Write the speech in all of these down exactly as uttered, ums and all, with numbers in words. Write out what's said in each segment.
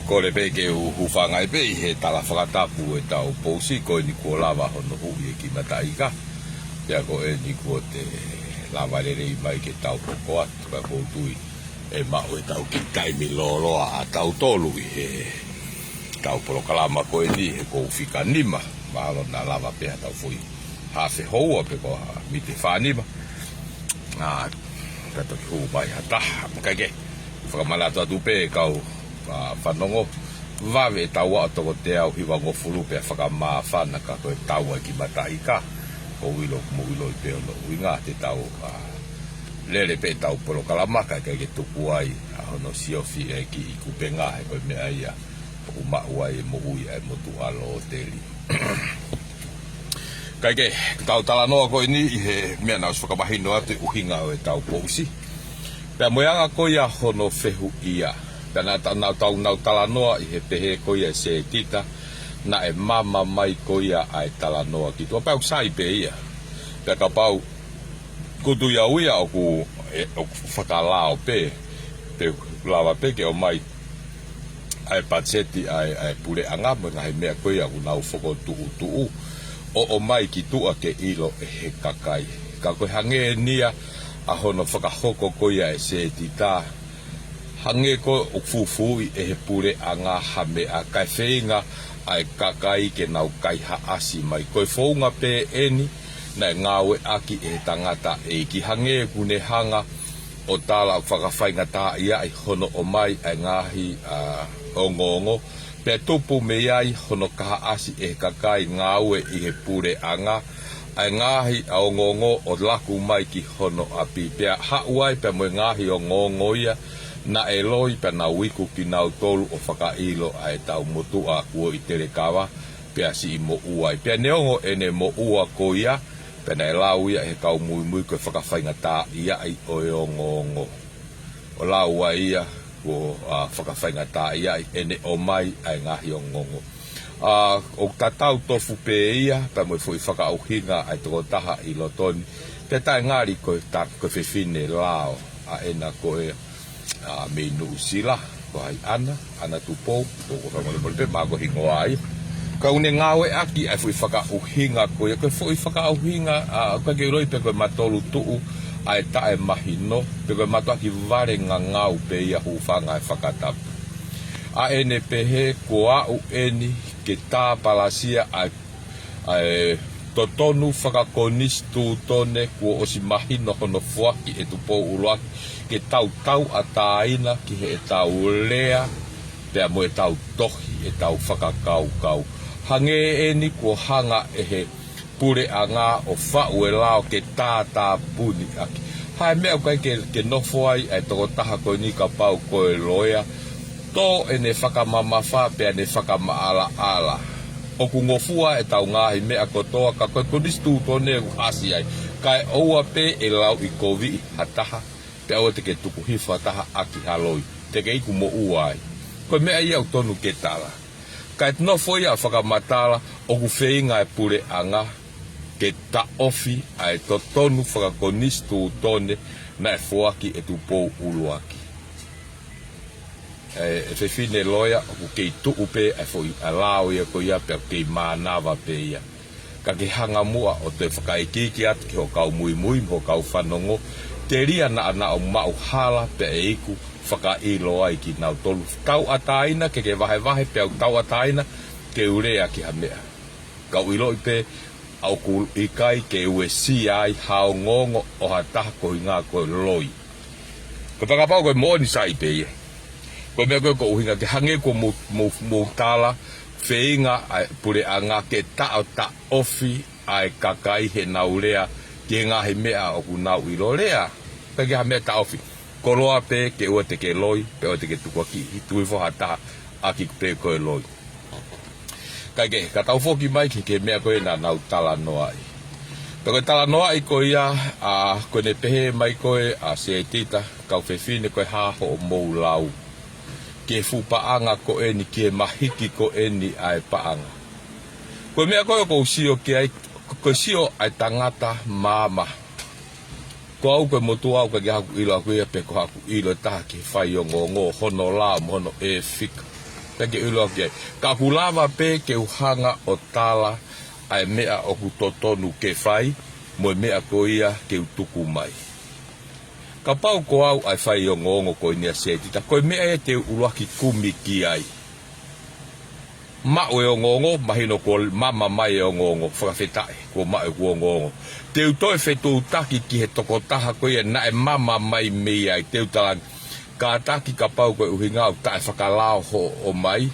Kole pē ke u hūfanga pē ʻi he tala fakatapu ʻetau pousi ko eni kuo lava hono huʻi e kiʻi mataʻi ika. Pea ko eni kuo te lava lelei mai ke tau hoko atu, ka ʻoku ou tui ʻe maʻu ʻetau kiʻi taimi lōloa ʻa tautolu ʻi heʻetau polokalama ko eni he ʻoku ou fika nima. Mahalo naʻa lava pē haʻatau foʻi hafe houa pe ko ha miti fā nima. ʻA, ka toki hū mai ha taha. Kae kehe, fakamanatu atu pē kau, ʻa, fanongo. Vave ʻetau aʻu toko teau hivangofulu pea fakamāfana ka ko e tau ʻa e kiʻi mataʻi ika. ʻOku ou ʻilo, mou ʻiloʻi pē hono ʻuhinga, te tau, ʻa, lele pē ʻetau polokalama kae ʻikai ke tuku ai ʻa hono siofi e kiʻi kupenga he ko e meʻa ia ʻoku maʻu ai e moʻui ʻa e motuʻa lōteli. Kae kehe, tau talanoa ko eni ʻi he meʻa naʻe ʻosi fakamahino atu e ʻuhinga ʻo ʻetau pousi. Pea mo e anga ko ia hono fehuʻia. Pea naʻa ta-, naʻa tau nau talanoa ʻi he pehē ko ia e sētita, naʻe mama mai ko ia ʻa e talanoa ki tuʻa. Pea ʻoku sai pē ia. Pea kapau ʻoku ou tui au ia ʻoku, ʻe, ʻoku fakalao pē, pe lava pē ke ʻomai ʻa e patiseti ʻa e, ʻa e puleʻanga mo e ngaahi meʻa ko ia ʻoku nau fokotuʻutuʻu ʻo ʻomai ki tuʻa ke ʻilo ʻe he kakai. Ka ko e hangē eni ia ʻa hono fakahoko ko ia e sētita, hangē ko ʻoku fufuuʻi ʻe he puleʻanga ha meʻa kae feinga ʻa e kakai ke nau kaihaʻasi mai. Ko e founga pē eni naʻe ngāueʻaki ʻe he tangataʻeiki, hangē ʻoku ne hanga ʻo tala ʻoku fakafaingataʻaʻiaʻi hono ʻomai ʻa e ngaahi, ʻa, ongoongo, pea tupu mei ai hono kaihaʻasi ʻe he kakai ngāue ʻi he puleʻanga ʻa e ngaahi, ʻa, ongoongo ʻo laku mai ki hono ʻapi, pea haʻu ai pea mo e ngaahi ongoongo ia naʻe loi pea nau iku kinautolu ʻo fakaʻilo ʻa ʻetau motuʻa kuo ʻi Telekava pea siʻi moʻua ai. Pea neongo ʻene moʻua ko ia, pea naʻe lau ia ʻe he kau muimui ko e fakafaingataʻaʻiaʻi ʻo e ongoongo. ʻO lau ai ia kuo, ʻa, fakafaingataʻaʻiaʻi ʻene ʻomai ʻa e ngaahi ongoongo. ʻA, ʻoku tatau tofu pē ia pea mo e foʻi fakaʻuhinga ʻa e tokotaha ʻi loto ni. Pea taʻengali ko e ta-, ko e fefine lao ʻa ena ko e, ʻa, mei Nuʻusila, ko hai ʻAna, ʻAna Tupou, ko, ko fakamolemole pē, maʻa ko e hingoa ia. Ka ʻoku ne ngāueʻaki ʻa e foʻi fakaʻuhinga ko ia, ko e foʻi fakaʻuhinga, ʻa, ʻoku ʻikai ke u ʻiloʻi pe ko e matolu tuʻu ʻa e taʻemahino, pe ko e mātuʻaki vale ngangau pē ia hūfanga he fakatapu. ʻA ʻene pehē kuo aʻu eni ke tāpalasia ʻa e, ʻa e totonu fakakonisitūtone kuo ʻosi mahino hono foaki ʻe Tupou ʻUluaki ke tau tauʻatāina ki heʻetau lea pea mo ʻetau tohi, ʻetau fakakaukau. Hangē eni kuo hanga ʻe he puleʻanga ʻo faʻu e lao ke tātāpuni ʻaki. Hā e meʻa ʻoku ʻikai ke, ke nofo ai ʻa e tokotaha ko eni kapau ko e loea, tō ʻene fakamamafa pea ne fakamaʻalaʻala. ʻOku ngofua ʻetau ngaahi meʻa kotoa ka ko e konisitūtone ʻoku ʻasi ai. Kae ʻoua pē ʻe lauʻikoviʻi ha taha, pea ʻoua te ke tuku hifo ha taha ʻaki ha loi, te ke iku moʻua ai. Ko e meʻa ia ʻoku tonu ke tala. Kae nofo ia ʻo fakamatala ʻoku feinga e puleʻanga ke taʻofi ʻa e totonu fakakonisitūtone naʻe foaki ʻe Tupou ʻUluaki. ʻE, ʻe fefine loea ʻoku kei tuʻu pē ʻa e foʻi ʻa e lao ia ko ia pea kei mānava pē ia. Ka ke hanga muʻa ʻo toe fakaikiiki atu ki hoʻo kau muimui mo hoʻo kau fanongo, telia naʻa nau maʻu hala pea ʻe iku fakaʻilo ai kinautolu. Tauʻatāina ke ke vahevahe pea u tauʻatāina ke u lea ki ha meʻa. Ka u ʻiloʻi pē ʻoku ʻikai ke uesia ai ha ongoongo ʻo ha taha koeʻuhinga ko e loi. Ko e fakapapau ko e moʻoni sai pē ia. Ko e meʻa ko ē ʻoku ʻuhinga ke hangē ko mou, mou, mou tala feinga ʻa e puleʻanga ke taʻotaʻofi ʻa e kakai heʻenau lea ki he ngaahi meʻa ʻoku nau ʻilo lea. Pea ke ha meʻa taʻofi. Koloa pē ke ʻoua te ke loi, pea ʻoua te ke tukuakiʻi, tuku hifo ha taha ʻaki pē ko e loi. Kae kehe, ka tau foki mai ki he, ki he meʻa ko ē naʻa nau talanoaʻi. Pea ko e talanoaʻi ko ia, ʻa, ko ʻene pehē mai ko ē ʻa Setita, kau fefine ko e hā hoʻomou lau ki he fuʻu paʻanga ko eni, ki he mahiki ko eni ʻa e paʻanga. Ko e meʻa ko ē ʻoku ou sio ki ai, ko e sio ʻa e tangata maama. Ko au ko e motuʻa au ʻikai ke haʻaku ʻilo ʻaʻaku ia pe ko haʻaku ʻilo e taha ki he faiongoongo hono lao mo hono ʻefika. Pea ke ʻilo ʻaki ai. Ka ʻoku lava pē ke u hanga ʻo tala ʻa e meʻa ʻoku totonu ke fai, mo e meʻa ko ia ke u tuku mai. Kapau ko au ʻa e faiongoongo ko eni ʻa Setita, ko e meʻa ia te u ʻuluaki kumi ki ai. Maʻu e ongoongo, mahino kuo mama mai e ongoongo, fakafetaʻi, kuo maʻu ʻeku ongoongo. Te u toe fetuʻutaki ki he tokotaha ko ia naʻe mama mai mei ai, te u talaange, kātaki kapau ko e ʻuhinga ʻoku taʻefakalao hoʻo ʻomai,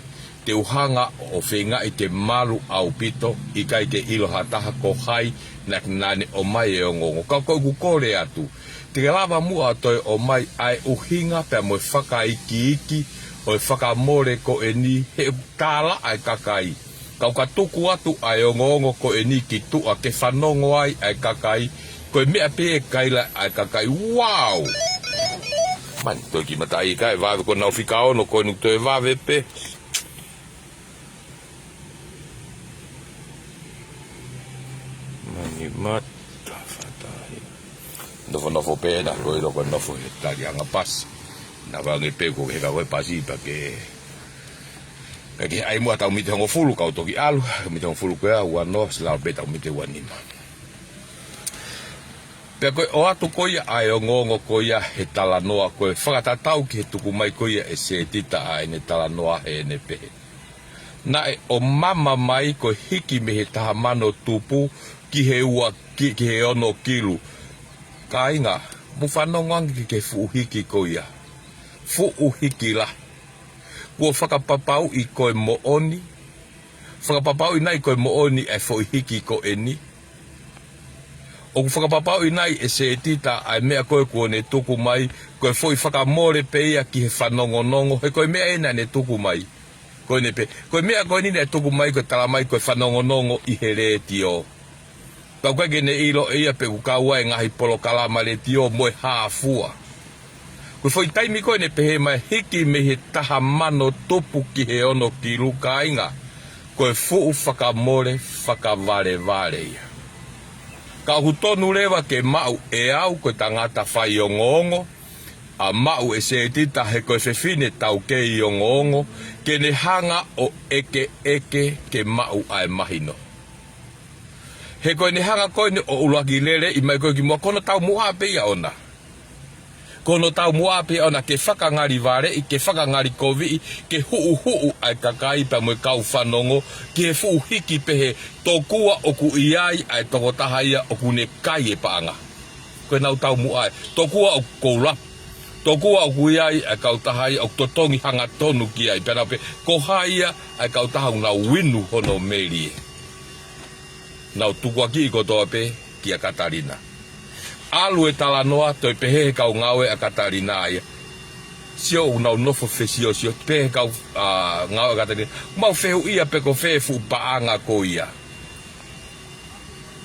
te u hanga ʻo feingaʻi ke malu ʻaupito, ʻikai ke ʻilo ha taha ko hai naʻa, naʻa ne ʻomai e ongoongo. Ka ko ʻeku kole atu, te ke lava muʻa toe ʻomai ʻa e ʻuhinga pea mo e fakaikiiki ʻo e fakamole ko eni, he ʻoku tālaʻa e kakai. Kau ka tuku atu ʻa e ongoongo ko eni ki tuʻa ke fanongo ai ʻa e kakai, ko e meʻa pē ʻe kaila ʻa e kakai, wow! Mani, toe ki mataʻi kae vave ko ʻenau fika ono ko eni toe vave pē. Mani mata fatahi. Nofonofo pē na, ko e ʻilo ko e nofo he tali anga pasi. Naʻa vave ange pē ko e heka ko e pasi pea ke, pea ke ʻai muʻa tau miti hongofulu kau toki ʻalu, miti hongofulu ko ia, ua noa, ʻosi lava pē tau miti ua nima. Pea ko e ʻoatu ko ia ʻa e ongoongo ko ia he talanoa ko e fakatatau ki he tuku mai ko ia ʻe Setita ʻa ʻene talanoa heʻene pehē. Naʻe ʻomai mai ko e hiki mei he taha mano tupu ki he ua ki, ki he ono kilu. Kāinga, mou fanongo ange ki he fuʻu hiki ko ia. Fuʻu hiki lahi. Kuo fakapapauʻi ko e moʻoni. Fakapapauʻi nai ko e moʻoni ʻa e foʻi hiki ko eni. ʻOku fakapapauʻi nai ʻe Setita ʻa e meʻa ko ē kuo ne tuku mai, ko e foʻi fakamole pē ia ki he fanongonongo, he ko e meʻa ē naʻa ne tuku mai. Ko eni pē, ko e meʻa ko eni naʻe tuku mai ko e tala mai ko e fanongonongo ʻi he letiō. Ka ʻoku ʻikai ke ne ʻilo ʻe ia pe ʻoku kau ai e ngaahi polokalama letiō mo e hā fua. Ko e foʻi taimi ko ē ne pehē mai hiki mei he taha mano tupu ki he ono kilu, kāinga, ko e fuʻu fakamole fakavalevale ia. Ka ʻoku tonu leva ke maʻu ʻe au ko e tangata faiongoongo, ʻa maʻu ʻe Setita he ko e fefine taukei ongoongo, ke ne hanga ʻo ʻekeʻeke ke maʻu ʻa e mahino. He ko ʻene hanga ko eni ʻo ʻuluaki lele ʻi mai ko ē ki muʻa ko hono taumuʻa pē ia ʻona. Ko hono taumuʻa pē ia ʻona ke fakangalivaleʻi, ke fakangalikoviʻi, ke huʻuhuʻu ʻa e kakai pea mo e kau fanongo, ki he fuʻu hiki pehē tokua ʻoku ʻi ai ʻa e tokotaha ia ʻoku ne kai e paʻanga. Ko ʻenau taumuʻa ē, tokua ʻoku kou lapu, tokua ʻoku ʻi ai ʻa e kautaha ia ʻoku totongi hangatonu ki ai, pea nau pehē, ko hai ia ʻa e kautaha ʻoku nau inu hono melie. Nau tukuakiʻi kotoa pē kia Katalina. ʻAlu e talanoa, toe pehē he kau ngāue ʻa Katalina ia. Sio ʻoku nau nofo fesiosio, pehē he kau, ā, ngāue ʻa Katalina. Mau fehuʻia pe ko fē fuʻu paʻanga ko ia.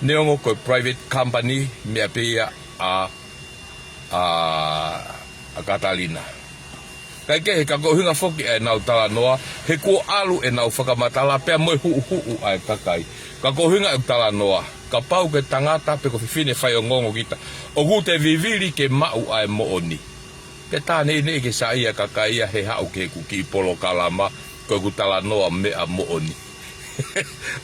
Neongo ko e private company, meʻa pē ia ʻa, ʻa, ʻa Katalina. Kae kehe, ka ko e ʻuhinga foki ʻenau talanoa, he kuo ʻalu ʻenau fakamatala pea mo e huʻuhuʻu ʻa e kakai. Ka ko e ʻuhinga ʻeku talanoa, kapau ko e tangata pe ko e fefine faiongoongo kita, ʻoku te vivili ke maʻu ʻa e moʻoni. Pea tā neʻineʻi ke saiʻia e kakai ia he haʻu ki heʻeku kiʻi polokalama, ko ʻeku talanoa meʻa moʻoni.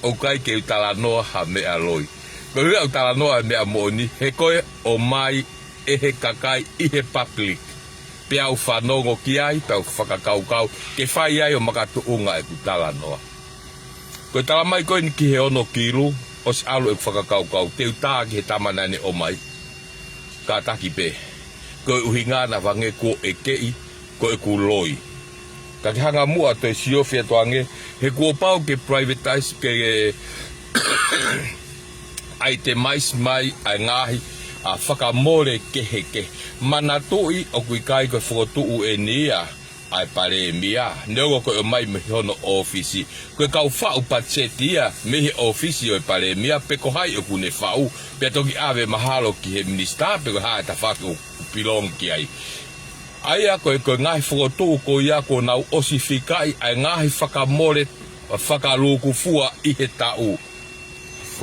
ʻOku ʻikai ke u talanoa ha meʻa loi. Ko e ʻuhinga ʻeku talanoa meʻa moʻoni, he ko e ʻomai ʻe he kakai ʻi he public. Pea u fanongo ki ai, pea u fakakaukau, ke fai ai ʻo makatuʻunga ʻeku talanoa. Ko e tala mai ko eni ki he ono kilu, ʻosi ʻalu ʻeku fakakaukau, te u tā ki he tama naʻa ne ʻomai. Kātaki pē, ko e ʻuhinga naʻa vave ange kuo ʻekeʻi, ko ʻeku loi. Ka ke hanga muʻa toe siofi atu ange, he kuo pau ke privatize, ke itemize mai ʻa e ngaahi, ʻa e fakamole kehekehe. Manatuʻi ʻoku ʻikai ko e fokotuʻu eni ia ʻa e palēmia. Neongo ko e ʻomai mei hono ʻōfisi. Ko e kau faʻu patiseti ia mei he ʻōfisi ʻo e palēmia, pe ko hai ʻoku ne faʻu, pea toki ʻave mahalo ki he minisitā, pe ko e hā e tafaʻaki ʻoku pilong ki ai. ʻA ia ko e, ko e ngaahi fokotuʻu ko ia kuo nau ʻosi fikaʻi ʻa e ngaahi fakamole fakalūkufua ʻi he taʻu.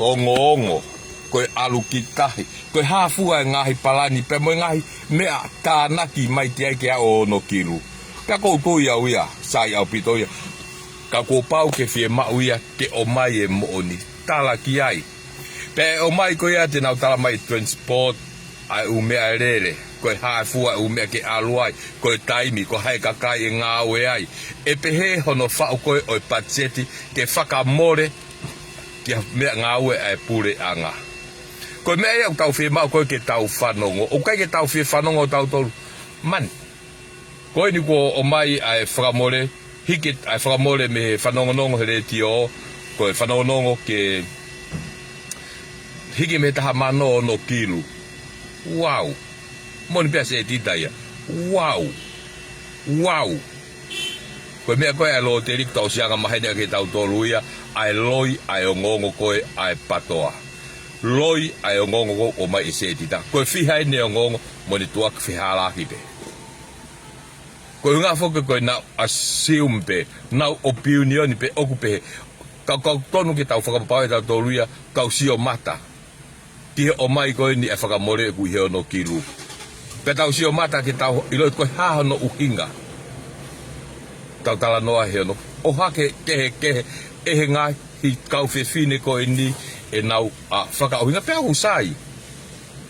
Ongoongo, ko e ʻalu ki tahi, ko e hā fua e ngaahi palani, pea mo e ngaahi meʻa tānaki mai ki ai ke aʻu ʻo ono kilu. Pea ʻoku ou tui au ia, sai ʻaupito ia. Ka kuo pau ke fiemaʻu ia ke ʻomai e moʻoni. Tala ki ai. Pea ʻe ʻomai ko ia te nau tala mai e transport, ʻa e ʻū meʻa e lele, ko e hā e fua e ʻū meʻa ke ʻalu ai, ko e taimi, ko hai e kakai ʻe ngāue ai. ʻE pehē hono faʻu ko ē ʻo e patiseti ke fakamole ki ha meʻangāue ʻa e puleʻanga. Ko e meʻa ia ʻoku tau fiemaʻu ko ē ke tau fanongo. ʻOku ʻikai ke tau fie fanongo tautolu. Mani. Ko eni kuo ʻomai ʻa e fakamole, hiki ʻa e fakamole mei he fanongonongo he letiō, ko e fanongonongo ke hiki mei he taha mano ono kilu. Uau. Moʻoni pē ʻa Setita ia. Uau. Uau. Ko e meʻa ko ē ʻa e loteli kuo tau ʻosi anga maheni ʻaki ʻe tautolu ia, ʻa e loi, ʻa e ongoongo ko ē ʻa e patoa. Loi, ʻa e ongoongo ko ē ʻomai ʻe Setita. Ko e fiha eni e ongoongo, mo ne tuʻaki fehālaaki pē. Ko e ʻuhinga foki ko ē naʻa nau assume pē, nau opinion pē ʻoku pehē. Ka, ka ʻoku totonu ke tau fakapapauʻi ʻe tautolu ia, tau sio mata ki he ʻomai ko eni ʻa e fakamole ʻoku ʻi he ono kilu. Pea tau sio mata ke tau ʻiloʻi ko e hā hono ʻuhinga. Tau talanoa he ono. ʻOhake kehekehe ʻe he ngaahi kau fefine ko eni ʻenau, ʻa, fakaʻuhinga pea ʻoku sai.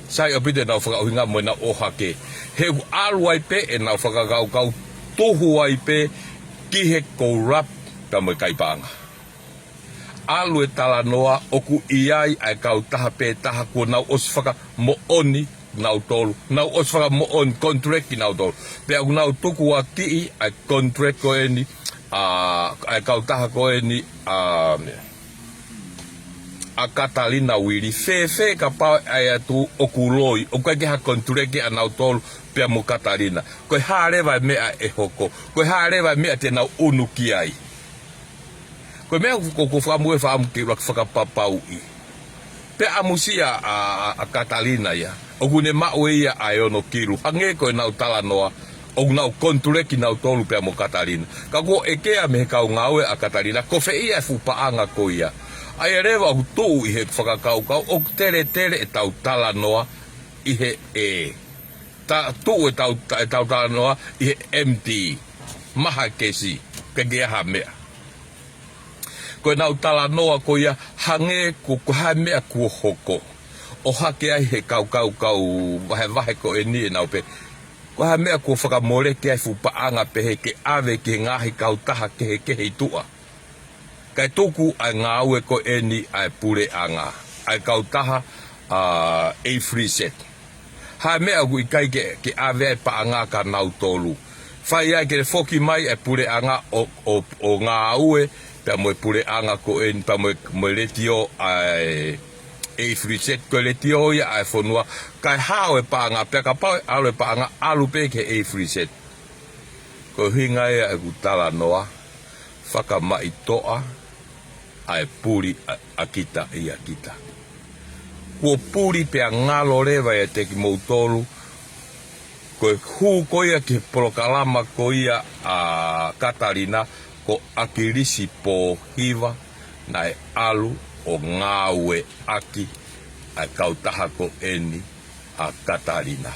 Sai ʻaupito ʻenau fakaʻuhinga mo ʻenau ʻohake. He ʻoku ʻalu ai pē ʻenau fakakaukau tuhu ai pē ki he corrupt pea mo e kai paʻanga. ʻAlu e talanoa ʻoku ʻi ai ʻa e kautaha pē taha kuo nau ʻosi fakamoʻoni nautolu. Nau ʻosi fakamoʻoni contract kinautolu. Pea ʻoku nau tukuakiʻi ʻa e contract ko eni, ʻa, ʻa e kautaha ko eni, ʻa, ʻa Katalina Uili. Fēfē kapau ʻe ʻai atu ʻoku loi, ʻoku ʻikai ke ha contract ʻanautolu pea mo Katalina. Ko e hā leva e meʻa ʻe hoko. Ko e hā leva e meʻa te nau ʻunu ki ai. Ko e meʻa ʻoku, ʻoku, ʻoku ou fakaʻamu ʻe fakaʻamu ke ʻuluaki fakapapauʻi. Pea ʻamusia ʻa, ʻa, ʻa Katalina ia. ʻOku ne maʻu ʻe ia ʻa e ono kilu. Hangē ko ʻenau talanoa. ʻOku nau contract kinautolu pea mo Katalina. Ka kuo ʻekea mei he kau ngāue ʻa Katalina. Ko fē ia e fuʻu paʻanga ko ia. ʻA ia leva ʻoku tuʻu ʻi he fakakaukau. ʻOku teletele ʻetau talanoa ʻi he ʻē. Ta, tuʻu ʻetau, ta, ʻetau talanoa ʻi he empty. Maha kesi. Ke ke aha meʻa. Ko ʻenau talanoa ko ia, hangē ko, ko ha meʻa kuo hoko. ʻOhake ai he kau, kau, kau vahevahe ko eni ʻenau pehē. Ko ha meʻa kuo fakamoleki ai fuʻu paʻanga pehē ke ʻave ki he ngaahi kautaha kehekehe ʻi tuʻa. Kae tuku ʻa e ngāue ko eni ʻa e puleʻanga. ʻA e kautaha, ʻa, A three Z. Ha meʻa ʻoku ʻikai ke, ke ʻave ai paʻanga kia nautolu. Fai ai ke foki mai e puleʻanga ʻo, ʻo, ʻo ngāue, pea mo e puleʻanga ko eni, pea mo e, mo e letiō ʻa e A three Z, ko e letiō ia ʻa e fonua, kae hao e paʻanga, pea kapau ʻe ʻalu e paʻanga, ʻalu pē ki he A three Z. Ko e ʻuhinga ia ʻeku talanoa, fakamaʻitoʻa, ʻa e puli ʻa, ʻa kita ʻia kita. Kuo puli pea ngalo leva ʻiate kimoutolu, ko e hū ko ia ki he polokalama ko ia ʻa Katalina, ko ʻAkilisi Pōhiva, naʻe ʻalu ʻo ngāueʻaki ʻa e kautaha ko eni, ʻa Katalina.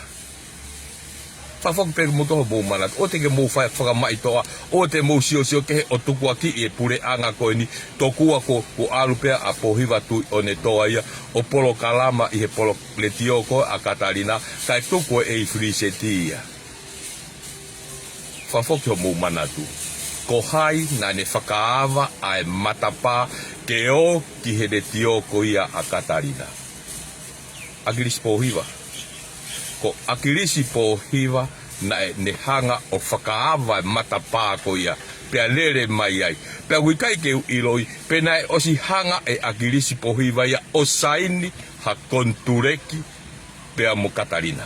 Fakafoki pē mo toho mou manatu, ʻoua te ke mou fai fakamaʻitoʻa, ʻoua te mou siosio kehe ʻo tukuakiʻi e puleʻanga ko eni, tokua ko, ko ʻalu pē ʻa Pōhiva Tuʻiʻonetoa ia, ʻo polokalama ʻi he polo letiō ko ē ʻa Katalina, kae tuku e A three Z ia. Fakafoki hoʻomou manatu. Ko hai naʻa ne fakaava ʻa e matapā ke ō ki he letiō ko ia ʻa Katalina? ʻAkilisi Pōhiva. Ko ʻAkilisi Pōhiva naʻe ne hanga ʻo fakaava e matapā ko ia, pea lele mai ai. Pea ʻoku ʻikai ke u ʻiloʻi, pe naʻe ʻosi hanga ʻe ʻAkilisi Pōhiva ia ʻo saini ha konituleki pea mo Katalina.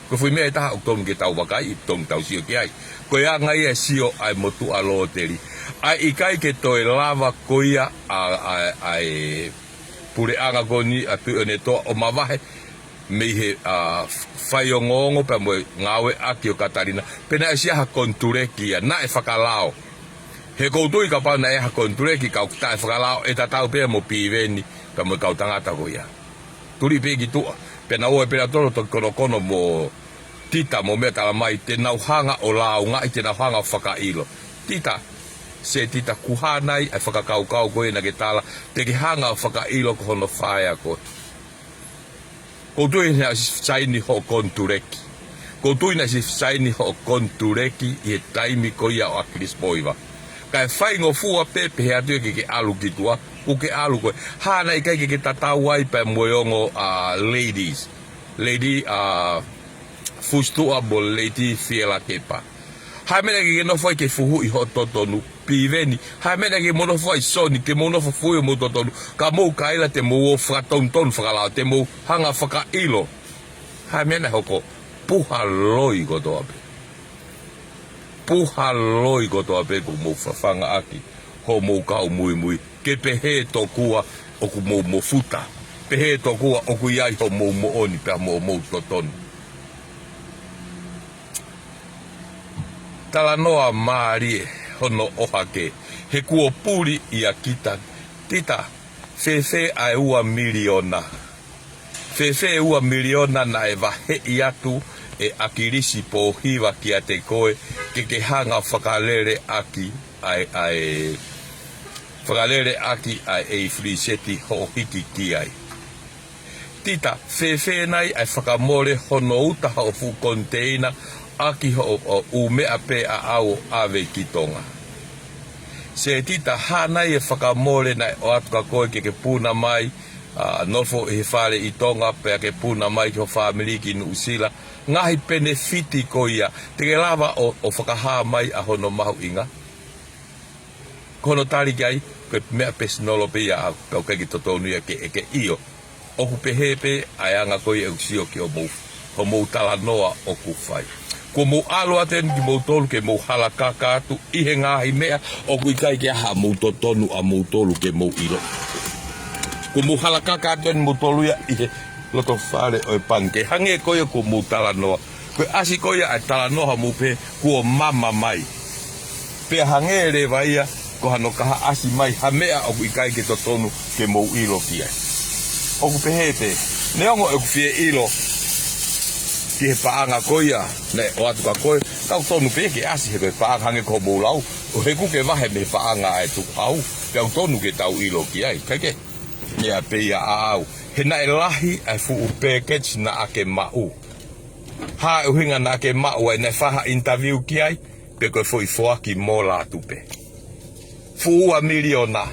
Ko e foʻi meʻa ʻe taha ʻoku totonu ke tau vakai, ʻoku totonu ke tau sio ki ai. Ko e anga ia e sio ʻa e motuʻa loteli. ʻA e ʻikai ke toe lava ko ia ʻa, ʻa, ʻa e puleʻanga ko eni ʻa Tuʻiʻonetoa ʻo mavahe mei he, ʻa, faiongoongo pea mo e ngāueʻaki ʻo Katalina. Pe naʻe ʻosi ʻi ai ha konituleki ia, naʻe fakalao. He ʻoku ou tui kapau naʻe ʻi ai ha konituleki ka ʻoku taʻefakalao ʻe tatau pē mo Piveni pea mo e kau tangata ko ia. Tuli pē ki tuʻa. Pea naʻa nau ō pē nautolu ʻo toki konokono mo Tita mo meʻa, tala mai te nau hanga ʻo lāungaʻi, te nau hanga ʻo fakaʻilo. Tita, Setita, kuo hā nai ʻa e fakakaukau ko ē naʻa ke tala te ke hanga ʻo fakaʻilo ko hono fai ʻa koe? Kou tui naʻe ʻosi saini hoʻo konituleki. Kou tui naʻe ʻosi saini hoʻo konituleki ʻi he taimi ko ia ʻo ʻAkilisi Pohiva. Kae faingofua pē pehē atu ia ke ke ʻalu ki tuʻa, kuo ke ʻalu koe. Hā nai ʻikai ke ke tatau ai pē mo e ongo, a, ladies. Lady, a, Fusituʻa mo Lady Fielakepa. Hā e meʻa naʻe ʻikai ke ke nofo ai ke fuhuʻi hoʻo totonu? Piveni, hā e meʻa naʻe ʻikai ke mou nofo ai? Soni, ke mou nofo fuhuʻi hoʻomou totonu, ka mou kaila te mou ō fakatonutonu fakalao, te mou hanga fakaʻilo. Hā e meʻa naʻe hoko? Puha loi kotoa pē. Puha loi kotoa pē kuo mou fafangaʻaki hoʻomou kau muimui, ke pehē tokua ʻoku mou mofuta, pehē tokua ʻoku ʻi ai hoʻomou moʻoni pea mo hoʻomou totonu. Talanoa mālie hono ʻohake, he kuo puli ʻia kita. Tita, fēfē ʻa e ua miliona? Fēfē ua miliona naʻe vaheʻi atu ʻe ʻAkilisi Pohiva kiate koe ke ke hanga fakalele ʻaki ʻa e, ʻa e, fakalele ʻaki ʻa e ʻEifuliseti hoʻo hiki ki ai? Tita, fēfē nai ʻa e fakamole hono uta hoʻo fuʻu koniteina ʻaki hoʻo, ʻo ʻū meʻa pē ʻaʻau ʻo ʻave ki Tonga? Setita, hā nai e fakamole naʻe ʻoatu kia koe ke ke puna mai, a, nofo ʻi he fale ʻi Tonga, pea ke puna mai ki ho fāmili ki Nuʻusila, ngaahi penefiti ko ia, te ke lava ʻo, ʻo fakahā mai ʻa hono mahuʻinga? Ko hono tali ki ai, ko e meʻa pēsonolo pē ia ʻaʻau, pea ʻoku ʻikai ke totonu ia ke ʻeke. ʻIo, ʻoku pehē pē ʻa e anga ko ia ʻeku sio ki hoʻomou, hoʻomou talanoa ʻoku fai. Kuo mou ʻalu atu eni kimoutolu ke mou halakaka atu ʻi he ngaahi meʻa ʻoku ʻikai ke ʻi ai haʻamou totonu ʻamoutolu ke mou ʻilo. Kuo mou halakaka atu eni moutolu ia ʻi he loto fale ʻo e pangikē. Hangē ko ia kuo mou talanoa, ko e ʻasi ko ia ʻa e talanoa hoʻomou pehē kuo mama mai. Pea hangē leva ia ko hano kahaʻasi mai ha meʻa ʻoku ʻikai ke totonu ke mou ʻilo ki ai. ʻOku pehē pē, neongo ʻeku fie ʻilo ki he paʻanga ko ia naʻe ʻoatu kia koe, ka ʻoku tonu pē ke ʻasi he ko e paʻanga hangē ko hoʻomou lau, ʻo he kuo ke vahe mei he paʻanga ʻa e tukuʻau, pea ʻoku tonu ke tau ʻilo ki ai, kae kehe. Meʻa pē ia ʻaʻau, he naʻe lahi ʻa e fuʻu package naʻa ke maʻu. Hā e ʻuhinga naʻa ke maʻu ai? Naʻe fai ha interview ki ai, pe ko e foʻi foaki mola atu pē? Fuʻu ua miliona.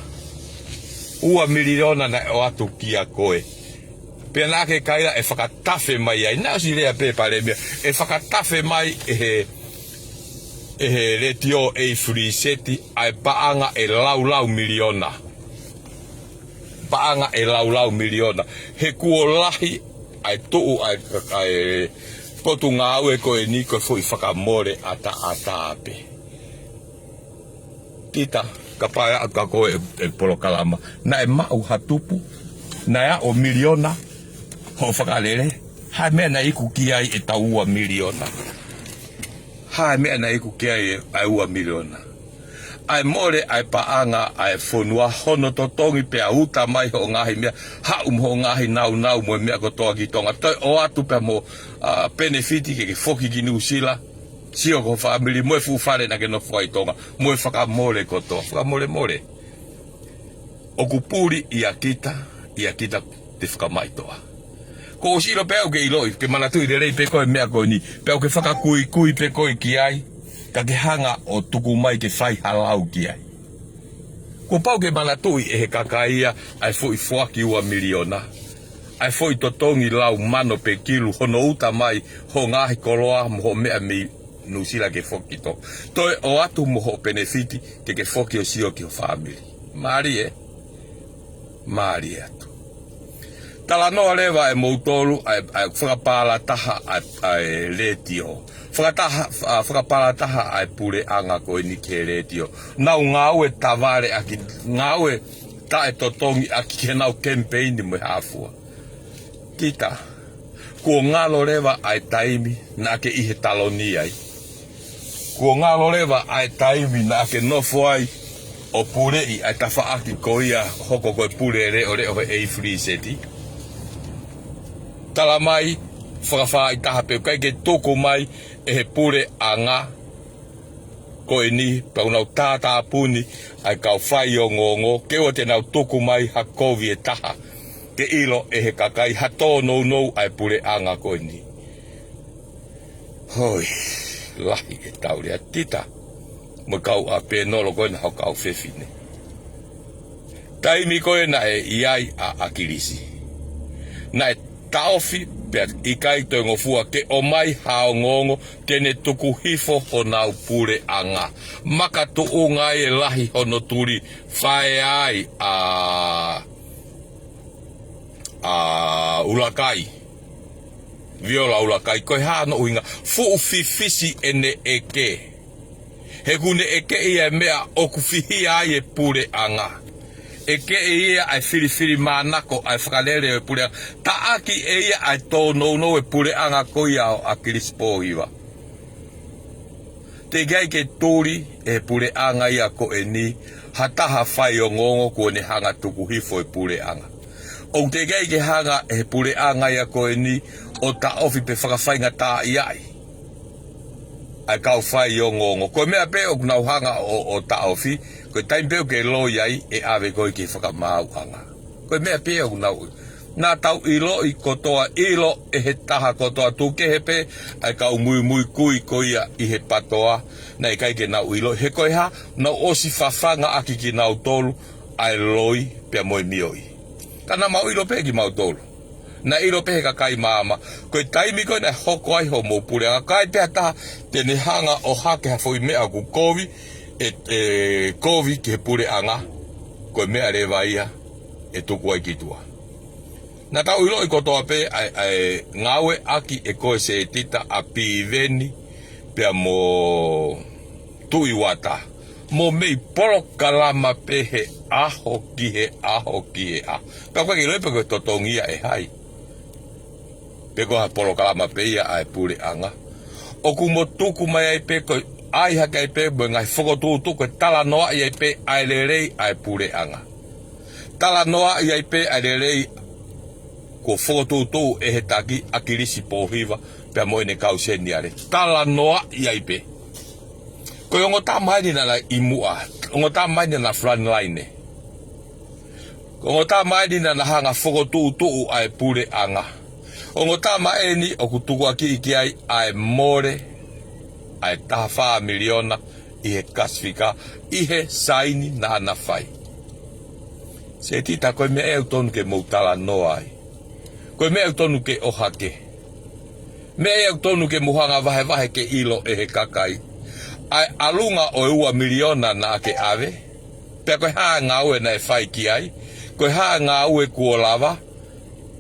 Ua miliona naʻe ʻoatu kia koe. Pea naʻa ke kaila ʻe fakatafe mai ai, naʻe ʻosi lea pē Palēmia, ʻe fakatafe mai ʻe he, ʻe he Letiō ʻEifuliseti ʻa e paʻanga ʻe laulau miliona. Paʻanga ʻe laulau miliona. He kuo lahi ʻa e tuʻu ʻa e, ʻa e potungāue ko eni ko e foʻi fakamole ʻataʻatā pē. Tita, kapau ʻe ʻoatu kia koe e, e polokalama, naʻe maʻu ha tupu, naʻe aʻu miliona hoʻo fakalele, hā e meʻa naʻe iku ki ai ʻetau ua miliona? Hā e meʻa naʻe iku ki ai ʻa e ua miliona? ʻA e mole ʻa e paʻanga ʻa e fonua, hono totongi pea uta mai hoʻo ngaahi meʻa, haʻu mo hoʻo ngaahi nāunau mo e meʻa kotoa ki Tonga, toe ʻoatu pea mo, a, penefiti ke ke foki ki Nuʻusila, sio ki ho fāmili mo e fuʻu fale naʻa ke nofo ai ʻi Tonga, mo e fakamole kotoa, fakamolemole. ʻOku puli ʻia kita, ʻia kita te fakamaʻitoa. Kuo ʻosi ʻilo pē au ke ʻiloʻi, ke manatuʻi lelei pē koe e meʻa ko eni, pea ʻoku ke fakakuikui pē koe ki ai, ka ke hanga ʻo tuku mai ke fai ha lau ki ai. Kuo pau ke manatuʻi ʻe he kakai ia ʻa e foʻi foaki ua miliona, ʻa e foʻi totongi lau mano pe kilu hono uta mai hoʻo ngaahi koloa mo hoʻo meʻa mei Nuʻusila ke foki ki Tonga. Toe ʻoatu mo hoʻo penefiti ke ke foki ʻo sio ki ho fāmili. Mālie, mālie atu. Talanoa leva ʻe moutolu ʻa e, ʻa e fakapalataha ʻa e, ʻa e Letiō. Fakataha, a, fakapalataha ʻa e puleʻanga ko eni ki he Letiō. Nau ngāue tavaleʻaki, ngāue taʻetotongiʻaki ke nau kemipeini mo e hā fua. Tita, kuo ngalo leva ʻa e taimi naʻa ke ʻi he taloni ai. Kuo ngalo leva ʻa e taimi naʻa ke nofo ai ʻo puleʻi ʻa e tafaʻaki ko ia hoko ko e pule leʻoleʻo he ʻEifuliseti. Tala mai, fakafaʻahitaha pē ʻoku ʻikai ke tuku mai ʻe he puleʻanga ko eni, pea ʻoku nau tātāpuni ʻa e kau faiongoongo, ke ʻoua te nau tuku mai ha kovi ʻe taha ke ʻilo ʻe he kakai ha tōnounou ʻa e puleʻanga ko eni. Hoi, lahi ʻetau lea Tita mo e kau ʻa Penolo ko ena, ho kau fefine. Taimi ko ē naʻe ʻi ai ʻa ʻAkilisi, naʻe taʻofi pea ʻikai toe ngofua ke ʻomai ha ongoongo ke ne tuku hifo honau puleʻanga. Makatuʻunga ai e lahi hono tuli, fai ai ʻa, ʻa ʻUlakai, Viola ʻUlakai. Ko e hā hono ʻuhinga? Fuʻu fifisi ʻene ʻeke. He ʻoku ne ʻeke ia e meʻa ʻoku fihia ai e puleʻanga. ʻEke ʻe ia ʻa e filifilimānako, ʻa e fakalele ʻo e puleʻanga. Taʻaki ʻe ia ʻa e tōnounou e puleʻanga ko ia ʻo ʻAkilisi Pōhiva. Teʻeki ai ke tuli ʻe he puleʻanga ia ko eni ha taha faiongoongo kuo ne hanga tuku hifo e puleʻanga. ʻOku teʻeki ai ke hanga ʻe he puleʻanga ia ko eni ʻo taʻofi pe fakafaingataʻaʻiaʻi ʻa e kau faiongoongo. Ko e meʻa pē ʻoku nau hanga ʻo, ʻo taʻofi, ko e taimi pē ʻoku ke loi ai, ʻe ʻave koe ki he fakamaauʻanga. Ko e meʻa pē ʻoku nau, naʻa tau ʻiloʻi kotoa, ʻilo ʻe he taha kotoa, tuku kehe pē ʻa e kau muimui kui ko ia ʻi he PATOA, naʻe ʻikai ke nau ʻiloʻi. He ko e hā? Nau ʻosi fafangaʻaki kinautolu ʻa e loi pea mo e mioʻi. Ka naʻa mau ʻilo pē kimautolu. Naʻe ʻilo pē he kakai maama, ko e taimi ko ē naʻe hoko ai hoʻomou puleʻanga, ka ʻi ai pē ha taha te ne hanga ʻo hake ha foʻi meʻa ʻoku kovi, ʻe, ʻe kovi ki he puleʻanga, ko e meʻa leva ia ʻe tuku ai ki tuʻa. Naʻa tau ʻiloʻi kotoa pē ʻa e, ʻa e ngāueʻaki ʻe koe Setita ʻa Piveni pea mo Tuʻi Uata, mo mei polokalama pē he ʻaho ki he ʻaho ki he ʻaho. Ka ʻoku ʻikai ke ʻiloʻi pe ko e totongi ia ʻe hai, pe ko ha polokalama pē ia ʻa e puleʻanga. ʻOku mo tuku mai ai pē ko e ʻai hake ai pē mo e ngaahi fokotuʻutuʻu, ko e talanoaʻi ai pē ʻa e lelei ʻa e puleʻanga. Talanoaʻi ai pē ʻa e lelei kuo fokotuʻutuʻu ʻe he taki ʻAkilisi Pōhiva pea mo ʻene kau seniale. Talanoaʻi ai pē. Ko e ongo tama eni naʻa na ʻi muʻa, ongo tama eni naʻa na frontline. Ko e ongo tama eni naʻa na hanga fokotuʻutuʻu ʻa e puleʻanga. Ongo tama eni ʻoku tukuakiʻi ki ai ʻa e mole ʻa e taha fā miliona ʻi he kasifika, ʻi he saini naʻa na fai. Setita, ko e meʻa ia ʻoku tonu ke mou talanoa ai. Ko e meʻa ia ʻoku tonu ke ʻohake. Meʻa ia ʻoku tonu ke mou hanga vahevahe ke ʻilo ʻe he kakai ʻa e ʻalunga ʻo e ua miliona naʻa ke ʻave, pea ko e hā e ngāue naʻe fai ki ai, ko e hā e ngāue kuo lava,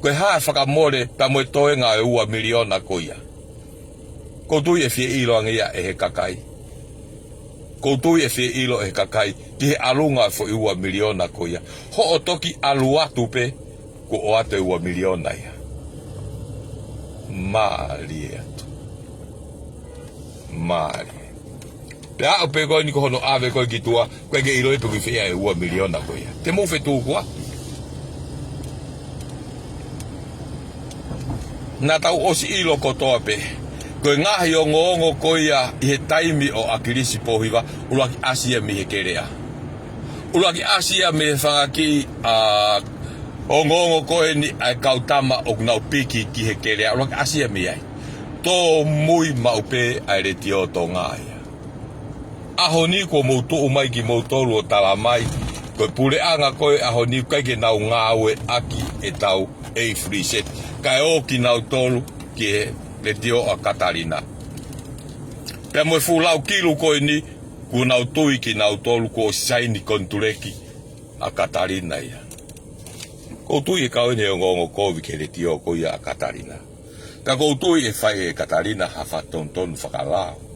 ko e hā e fakamole pea mo e toenga ʻo e ua miliona ko ia. ʻOku ou tui ʻe fie ʻilo ange ia ʻe he kakai. ʻOku ou tui ʻe fie ʻilo ʻe he kakai ki he ʻalunga ʻo e foʻi ua miliona ko ia. Hoʻo toki ʻalu atu pē, kuo ʻoatu e ua miliona ia. Mālie atu. Mālie. Pea aʻu pē ko eni ko hono ʻave ko ē ki tuʻa, ʻoku ʻikai ke ʻiloʻi pe ko e fē ia e ua miliona ko ia. Te mou fetuku atu. Naʻa tau ʻosi ʻilo kotoa pē, ko e ngaahi ongoongo ko ia ʻi he taimi ʻo ʻAkilisi Pōhiva, ʻuluaki ʻasi ia mei he kelea. ʻUluaki ʻasi ia mei he fanga kiʻi, ʻa, ongoongo ko eni ʻa e kau tama ʻoku nau piki ki he kelea. ʻUluaki ʻasi ia mei ai. Tōmui maʻu pē ʻa e Letiō Tonga ia. ʻAho ni kuo mou tuʻu mai kimoutolu ʻo tala mai, ko e puleʻanga ko ē ʻaho ni ʻoku ʻikai ke nau ngāueʻaki ʻetau A three Z, kae ō kinautolu ki he Letiō ʻa Katalina. Pea mo e fuʻu lau kilu ko eni, kuo nau tui kinautolu kuo saini konituleki ʻa Katalina ia. ʻOku ou tui ʻe kau eni e ongoongo kovi ki he Letiō ko ia ʻa Katalina. Ka ʻoku ou tui ʻe fai ʻe Katalina ha fakatonutonu fakalao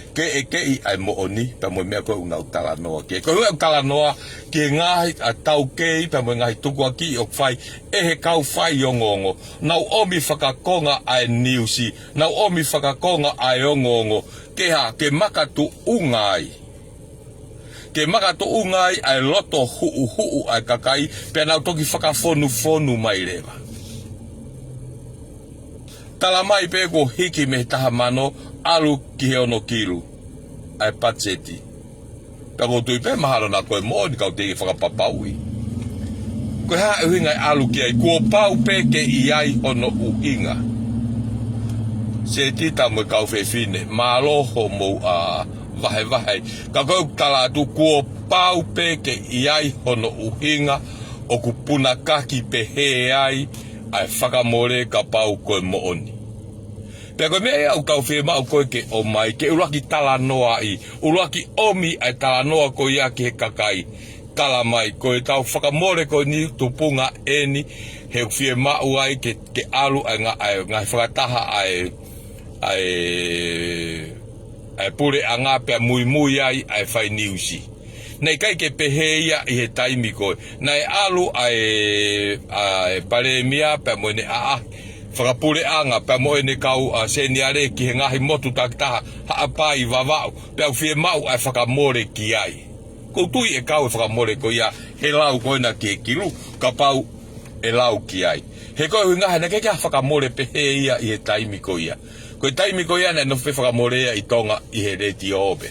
ke ʻekeʻi ʻa e moʻoni pea mo e meʻa ko ē ʻoku nau talanoa ki ai. Ko e ʻuhinga ʻeku talanoa ki he ngaahi ʻa taukei pea mo e ngaahi tukuakiʻi ʻoku fai ʻe he kau faiongoongo. Nau ʻomi fakakonga ʻa e niusi, nau ʻomi fakakonga ʻa e ongoongo, ke hā? Ke makatuʻunga ai. Ke makatuʻunga ai ʻa e loto huʻuhuʻu ʻa e kakai, pea nau toki fakafonufonu mai leva. Tala mai pē kuo hiki mei he taha mano ʻalu ki he ono kilu ʻa e patiseti. Pea ʻoku ou tui pē mahalo naʻa ko e moʻoni ka u teʻeki fakapapauʻi. Ko e hā e ʻuhinga e ʻalu ki ai, kuo pau pē ke ʻi ai hono ʻuhinga. Setita mo e kau fefine, mālō hoʻomou, ā, vahevahe. Ka ko e tala atu, kuo pau pē ke ʻi ai hono ʻuhinga, ʻoku punakaki pehē ai ʻa e fakamole kapau ko e moʻoni. Pea ko e meʻa ia ʻoku tau fiemaʻu ko ē ke ʻomai, ke ʻuluaki talanoaʻi, ʻuluaki ʻomi ʻa e talanoa ko ia ki he kakai. Tala mai, ko ʻetau fakamole ko eni, tupunga eni, he ʻoku fiemaʻu ai ke, ke ʻalu ʻa e ngā-, ʻa e ngaahi fakataha ʻa e, ʻa e, ʻa e puleʻanga pea muimui ai ʻa e fai niusi. Naʻe ʻikai ke pehē ia ʻi he taimi ko ē. Naʻe ʻalu ʻa e, ʻa e palēmia pea mo ʻene ʻaʻahi fakapuleʻanga pea mo ʻene kau, ā, seniale ki he ngaahi motu takitaha, Haʻapai, Vavaʻu, pea ʻoku fiemaʻu ʻa e fakamole ki ai. ʻOku ou tui ʻe kau e fakamole ko ia he lau ko ena ki he kilu, kapau ʻe lau ki ai. He ko e ʻuhinga he naʻe ʻikai ke ʻi ai ha fakamole pehē ia ʻi he taimi ko ia. Ko e taimi ko ia naʻe nofo pē fakamole ia ʻi Tonga ʻi he letiō pē.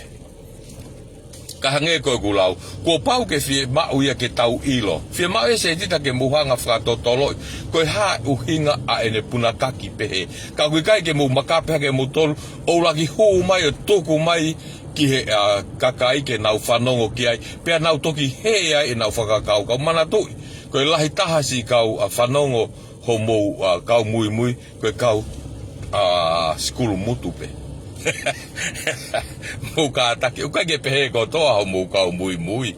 Ka hangē ko ʻeku lau, kuo pau ke fiemaʻu ia ke tau ʻilo. Fiemaʻu ia Setita ke mou hanga fakatotoloʻi ko e hā e ʻuhinga ʻa ʻene punakaki pehē. Ka ʻoku ʻikai ke mou makape hake moutolu, ʻo ʻuluaki hū mai ʻo tuku mai ki he, ā, kakai ke nau fanongo ki ai, pea nau toki hē ai ʻenau fakakaukau. Manatuʻi, ko e lahi taha siʻi kau, ā, fanongo hoʻomou, ā, kau muimui, ko e kau, ā, sikulu mutu pē. Mou kātaki, ʻoku ʻikai ke pehē kotoa hoʻomou kau muimui.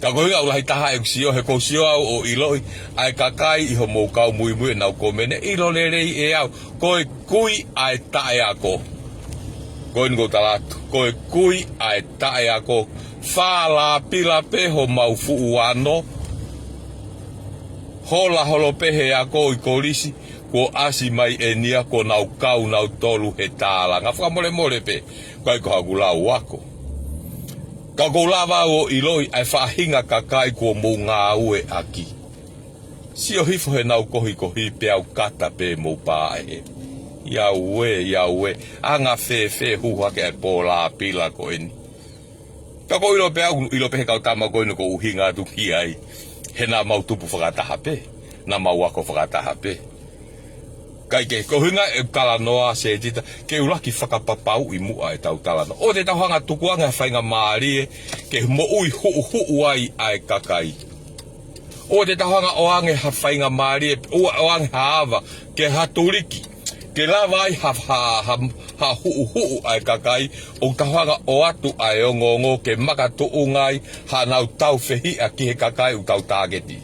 Ka ko e ʻuhinga ʻoku lahi taha ʻeku sio, he ʻoku ou sio au ʻo ʻiloʻi ʻa e kakai ʻi hoʻomou kau muimui ʻenau kōmeni, ʻilo lelei ʻe au, ko e kui ʻa e taʻeako. Ko eni ʻoku ou tala atu, ko e kui ʻa e taʻeako. Fālāpila pē homau fuʻu ano. Hola holo pē he ako ʻi kolisi, kuo ʻasi mai eni ia kuo nau kau nautolu he tālanga. Fakamolemole pē, ʻikai ko haʻaku lau ako. Ka ʻoku ou lava au ʻo ʻiloʻi ʻa e faʻahinga kakai kuo mou ngāueʻaki. Sio hifo heʻenau kohikohi pea u kata pē mou pāʻehe. Ia ue, ia ue, anga fēfē hū hake ʻa e pōlāpila ko eni. Ka ʻoku ou ʻilo pē au, ʻilo pē he kau tama ko eni ʻoku ou ʻuhinga atu ki ai. He naʻa mau tupu fakataha pē, naʻa mau ako fakataha pē. Kae kehe, ko e ʻuhinga e talanoa Setita, ke ʻuluaki fakapapauʻi muʻa ʻetau talanoa. ʻOua te tau hanga tukuange ha faingamālie, ke moʻui huʻuhuʻu ai ʻa e kakai. ʻOua te tau hanga ʻoange ha faingamālie, ʻoua ʻoange ha ava, ke ha tuliki, ke lava ai ha, ha, ha, ha huʻuhuʻu ʻa e kakai, ʻoku tau hanga ʻoatu ʻa e ongoongo ke makatuʻunga ai, haʻanau tau fehiʻa ki he kakai ʻoku tau tāketi.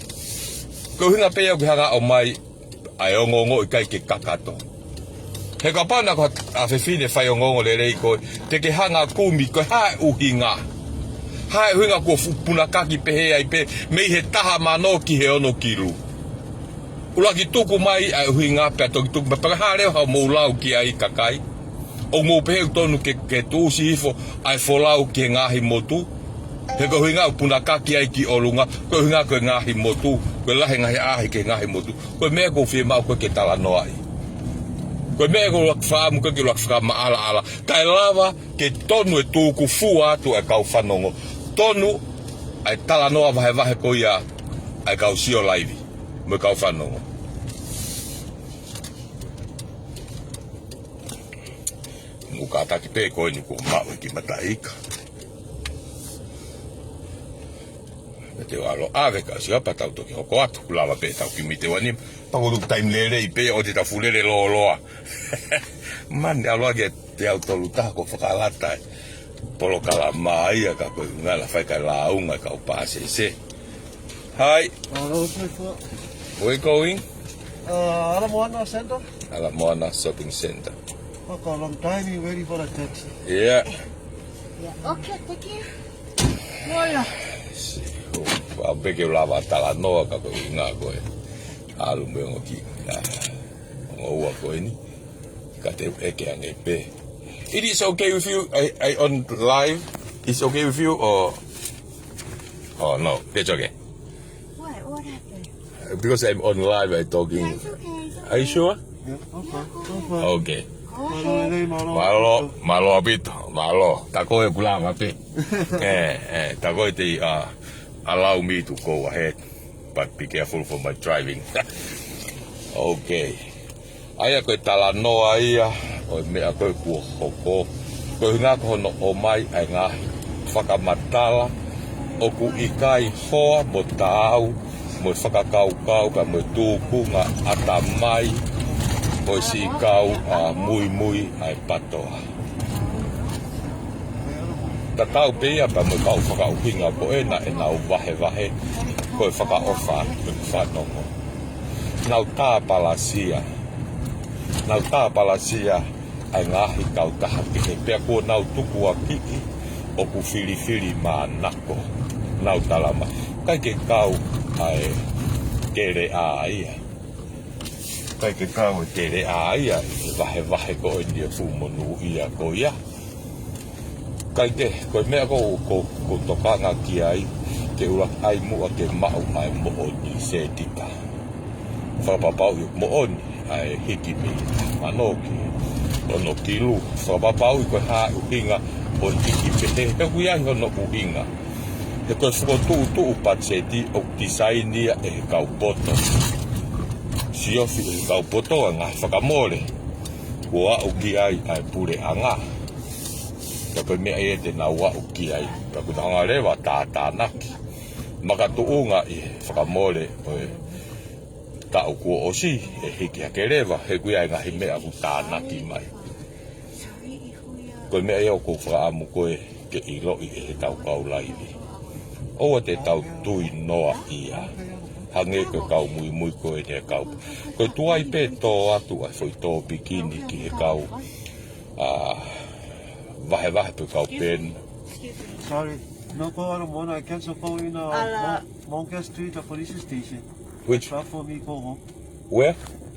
Ko e ʻuhinga pē ia ʻoku ke hanga ʻomai, ʻa e ongoongo ʻikai ke kakato. He kapau naʻa ko ha fefine fai ongoongo lelei ko ē, te ke hanga kumi ko e hā e ʻuhinga. Hā e ʻuhinga kuo fuʻu punakaki pehē ai pē, mei he taha mano ki he ono kilu. ʻUluaki tuku mai ʻa e ʻuhinga pea toki tuku mai, pea ka hā leva haʻamou lau ki ai kakai. ʻOku mou pehē ʻoku tonu ke, ke tuʻusi hifo ʻa e folau ki he ngaahi motu. He ko e ʻuhinga ʻoku punakaki ai ki ʻolunga, ko e ʻuhinga ko e ngaahi motu, ko e lahi e ngaahi ʻaʻahi ki he ngaahi motu. Ko e meʻa ʻoku ou fiemaʻu ko ē ke talanoaʻi. Ko e meʻa ʻoku ou ʻuluaki fakaʻamu ko ē ke ʻuluaki fakamaʻalaʻala. Kae lava ke tonu e tuku fua atu ʻa e kau fanongo. Tonu ʻa e talanoa vahevahe ko ia ʻa e kau sio laivi mo e kau fanongo. Mou kātaki pē ko eni kuo maʻu e kiʻi mataʻi ika. Pea te u ʻalu ʻo ʻave ka sio pea tau toki hoko atu, kuo lava pē ʻetau kiʻi mite uanima. Pea ko e taimi lelei pē ʻo ʻetau fuʻu lele lōloa. Mani ʻalu ake te au tolu taha ko fakalata e polokalama ia ka ko e ngala fai ka launga ka u pāsese. Hi. Hello, so far. Where you going? Uh, Ala Moana Center. Ala Moana Shopping Center. Fuck a long time you waiting for a taxi. Yeah. Yeah. Okay, thank you. Mola. Si, ʻo, ʻa peke lava talanoa ka ko e ʻuhinga ko e ʻalu mo e ongo kiʻi, ā, ongo ua ko eni. Ka te u ʻeke ange pē. It is okay with you? I, I on live? It's okay with you or, oh no, that's okay. What? What happened? Because I'm on live, I talking. Yeah, it's okay, it's okay. Are you sure? Yeah, okay, okay. Okay. Mālō, mālō. Mālō, mālō ʻaupito, mālō. Tā ko e kula mape. Eh, eh, tā ko e te, uh, allow me to go ahead, but be careful for my driving. Okay. ʻA ia ko e talanoa ia ʻo e meʻa ko ē kuo hoko. Ko e ʻuhinga ko hono ʻomai ʻa e ngaahi fakamatala ʻoku ʻikai hoa mo taau mo e fakakaukau pea mo e tūkunga ʻatamai ʻo e siʻi kau ʻa muimui ʻa e PATOA. Tatau pē ia pea mo e kau fakaʻuhinga ko ena ʻenau vahevahe, ko e fakaʻofa atu ʻeku fanongo. Nau tāpalasia. Nau tāpalasia ʻa e ngaahi kautaha kehe pea kuo nau tukuakiʻi ʻoku filifilimānako. Nau talamai ʻikai ke kau ʻa e teleʻa ia. ʻIkai ke kau e teleʻa ia ʻi he vahevahe ko eni ʻo e fuʻu monūʻia ko ia. Kae kehe, ko e meʻa ko, ko, ko e tokanga ki ai, ke ʻuluaki ʻai muʻa ke maʻu ʻa e moʻoni sētita. Fakapapauʻi ʻoku moʻoni ʻa e hiki mei he taha mano ki he ono kilu. Fakapapauʻi ko e hā e ʻuhinga ʻo e hiki pehē, he ʻoku ʻi ai hono ʻuhinga. He ko e fokotuʻutuʻu patiseti ʻoku tisaini ia ʻe he kau poto. Siofi ʻe he kau poto ʻa e ngaahi fakamole kuo aʻu ki ai ʻa e puleʻanga. Ka ko e meʻa ia te nau aʻu ki ai, ka kuo nau hanga leva ʻo tātānaki. Makatuʻunga ʻi he fakamole ʻo e taʻu kuo ʻosi, ʻe hiki hake leva, he ʻoku ʻi ai e ngaahi meʻa ʻoku tānaki mai. Ko e meʻa ia ʻoku ou fakaʻamu ko ē ke ʻiloʻi ʻe he tau kau laivi. ʻOua te tau tui noa ia. Hangē ko e kau muimui ko eni ʻa e kau. Ko e tuai pē tō atu ʻa e foʻi tōpiki ni ki he kau, ʻa, vahevahe pe kau pēneti. Sorry, no call out of one. I cancel call in, uh, Ala- Mon-, Moncas Street, uh, police station. Which? Transfer me, go home. Where?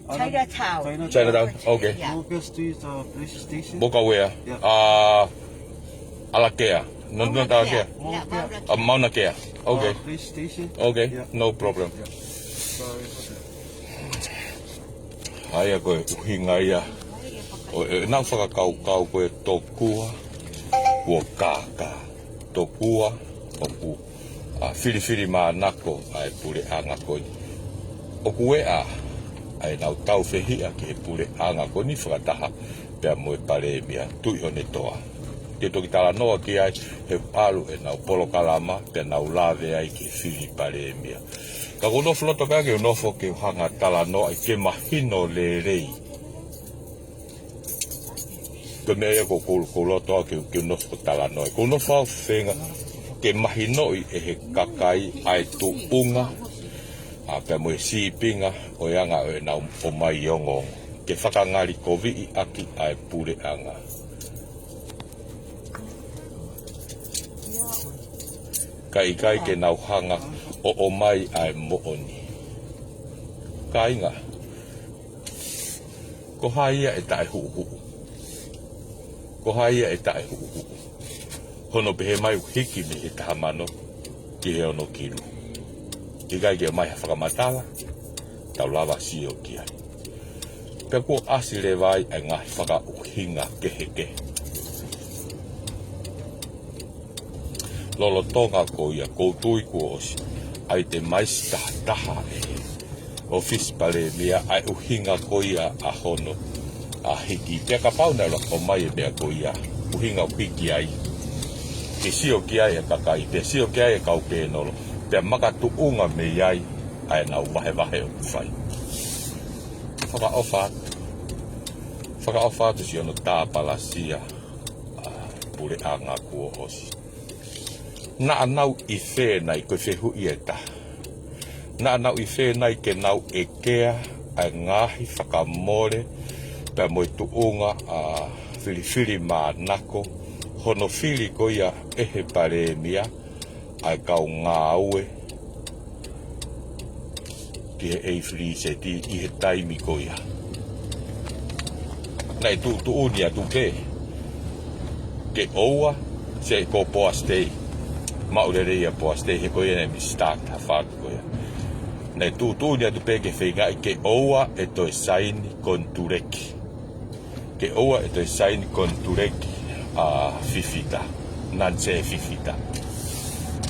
Chinatown. Chinatown. Chinatown, okay. Yeah. Moncas Street, uh, police station. Moka where? Yeah. Uh, Alakea. No, no, Mauna Kea. Alakea. Yeah, Mauna Kea. Uh, Mauna Kea. Okay. Uh, police station. Okay, yeah. No problem. Yeah. Sorry about that. ʻA ia ko e ʻuhinga ia ʻo ʻenau fakakaukau ko e tokua kuo kākā. Tokua ʻoku, ʻa, filifilimānako ʻa e puleʻanga ko eni. ʻOku ʻeʻa ʻa ʻenau taufehiʻa ki he puleʻanga ko eni fakataha pea mo e palēmia Tuʻiʻonetoa. Te u toki talanoa ki ai he ʻalu ʻenau polokalama pea nau lave ai ki he fili palēmia. Ka ʻoku ou nofo loto pē ke u nofo ke u hanga ʻo talanoa ai ke mahino lelei. Ko e meʻa ia ʻoku ou, ʻoku ou loto au ke, ke u nofo ʻo talanoa ai. ʻOku ou nofo au ʻo feinga ke mahinoʻi ʻe he kakai ʻa e tuʻunga, ʻa, pea mo e sīpinga ʻo e anga ʻo ʻenau ʻomai ongoongo ke fakangalikoviʻi ʻaki ʻa e puleʻanga. Kae ʻikai ke nau hanga ʻo ʻomai ʻa e moʻoni. Kāinga, ko hai ia ʻe taʻehuʻuhuʻu? Ko hai ia ʻe taʻehuʻuhuʻu? Hono pehē mai ʻoku hiki mei he taha mano ki he ono kilu. ʻIkai ke ʻomai ha fakamatala, tau lava sio ki ai. Pea kuo ʻasi leva ai ʻa e ngaahi fakaʻuhinga kehekehe. Lolotonga ko ia, ʻoku ou tui kuo ʻosi ʻai ʻe he maisi tahataha ʻe he ʻofisi palēmia ʻa e ʻuhinga ko ia ʻa hono, ʻa, hiki. Pea kapau naʻe ʻuluaki ʻomai e meʻa ko ia, ʻuhinga ʻoku hiki ai, ke sio ki ai e kakai, pea sio ki ai e kau pēnolo, pea makatuʻunga mei ai ʻa ʻenau vahevahe ʻoku fai. Fakaʻofa atu. Fakaʻofa atu siʻono tāpalasia ʻa e puleʻanga kuo ʻosi. Naʻa nau ʻi fē nai, ko e fehuʻi ʻe taha. Naʻa nau ʻi fē nai ke nau ʻekea ʻa e ngaahi fakamole pea mo e tuʻunga, ʻa, filifilimānako hono fili ko ia ʻe he palēmia ʻa e kau ngāue ki he ʻEifiliseti ʻi he taimi ko ia. Naʻe tuʻutuʻuni atu pē ke ʻoua, se ko Poasi Tei. Maʻu lelei ʻa Poasi Tei, he ko ia naʻe misi tānaki ha faʻu ko ia. Naʻe tuʻutuʻuni atu pē ke feingaʻi ke ʻoua ʻe toe saini konituleki. ke ʻoua ʻe toe saini konitulekiti ʻa Fifita, Nansē Fifita.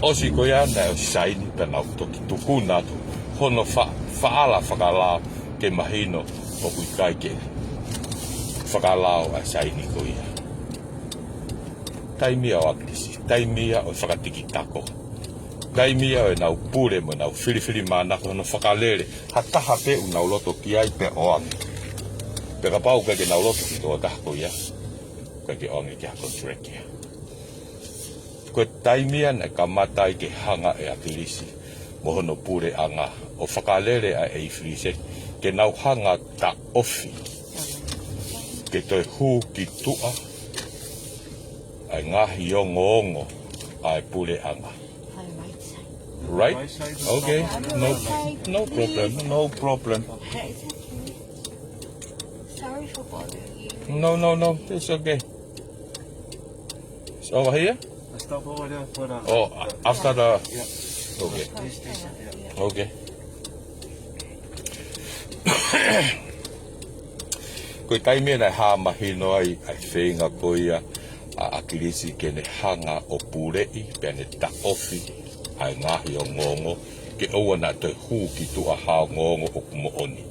ʻOsi ko ia naʻe ʻosi saini pea nau toki tukuna atu hono fa-, faʻala fakalao ke mahino ʻoku ʻikai ke fakalao ʻa e saini ko ia. Taimi ia ʻo ʻAkilisi, taimi ia ʻo e fakatikitako. Taimi ia ʻo ʻenau pule mo ʻenau filifilimānako hono fakalele ha taha pē ʻoku nau loto ki ai pea ʻoange. Pea kapau ʻoku ʻikai ke nau loto ki he tokotaha ko ia, ʻoku ʻikai ke ʻoange ki ha konitulekiti ia. Ko e taimi ia naʻe kamata ai ke hanga ʻe ʻAkilisi mo hono puleʻanga ʻo fakalele ʻa e ʻeifilise ke nau hanga ʻo taʻofi ke toe hū ki tuʻa ʻa e ngaahi ongoongo ʻa e puleʻanga. Right? Okay. No, no problem. No problem. Sorry for bothering you. No, no, no. It's okay. It's over here? I stop over there for the, oh, the, after the, yeah. Okay. Police station, yeah. Okay. Ko e taimi ia naʻe hā mahino ai ʻa e feinga ko ia ʻa ʻAkilisi ke ne hanga ʻo puleʻi pea ne taʻofi ʻa e ngaahi ongoongo ke ʻoua naʻa toe hū ki tuʻa ha ongoongo ʻoku moʻoni,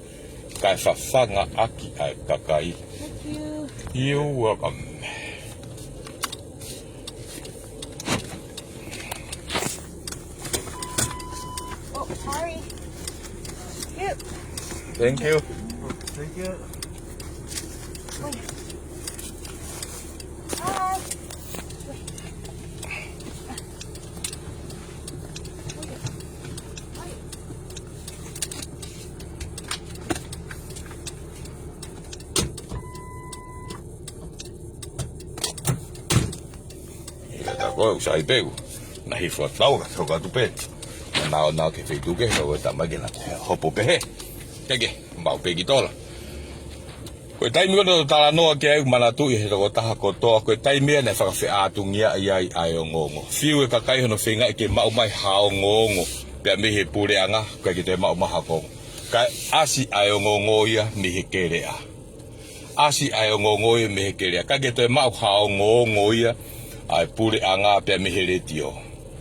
kae fafanga ʻaki ʻa e kakai. Thank you. You're welcome. Oh, sorry. Yep. Thank you. Thank you. Hi. Ia tā ko ē, ʻoku sai pē ʻoku na hifo atu, ka tau atu pē. Naʻa nau ō ki he feituʻu kehe, ka ʻoku ʻikai ke tau mai ke na hopo pehē. Teke, mau pē ki tola. Ko e taimi ko ē naʻa tau talanoa ki ai, manatuʻi he tokotaha kotoa, ko e taimi ia naʻe fakafeʻātungiaʻi ai ʻa e ongoongo. Fiu e kakai hono feingaʻi ke maʻu mai ha ongoongo pea mei he puleʻanga, ʻikai ke toe maʻu mai ha ongoongo. Kae ʻasi ʻa e ongoongo ia mei he keleʻa. ʻAsi ʻa e ongoongo ia mei he keleʻa. ʻIkai ke toe maʻu ha ongoongo ia ʻa e puleʻanga pea mei he letiō.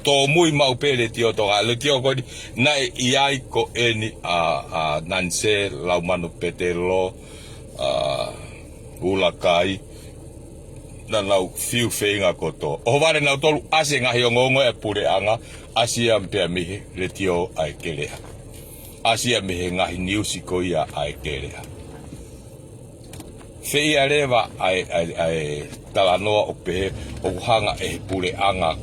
Tōmui maʻu pē letiō Tonga, letiō ko eni naʻe ʻi ai ko eni ʻa, ʻa Nansē, Laumanu Petelo, ʻa Ulakai, naʻa nau fiu feinga kotoa. ʻOhovale nautolu, ʻasi e ngaahi ongoongo ʻa e puleʻanga, ʻasi ia pea mei he letiō ʻa e keleʻa. ʻAsi ia mei he ngaahi niusi ko ia ʻa e keleʻa. Feia leva ʻa e, ʻa e, ʻa e talanoa ʻo pehē ʻoku hanga ʻe he puleʻanga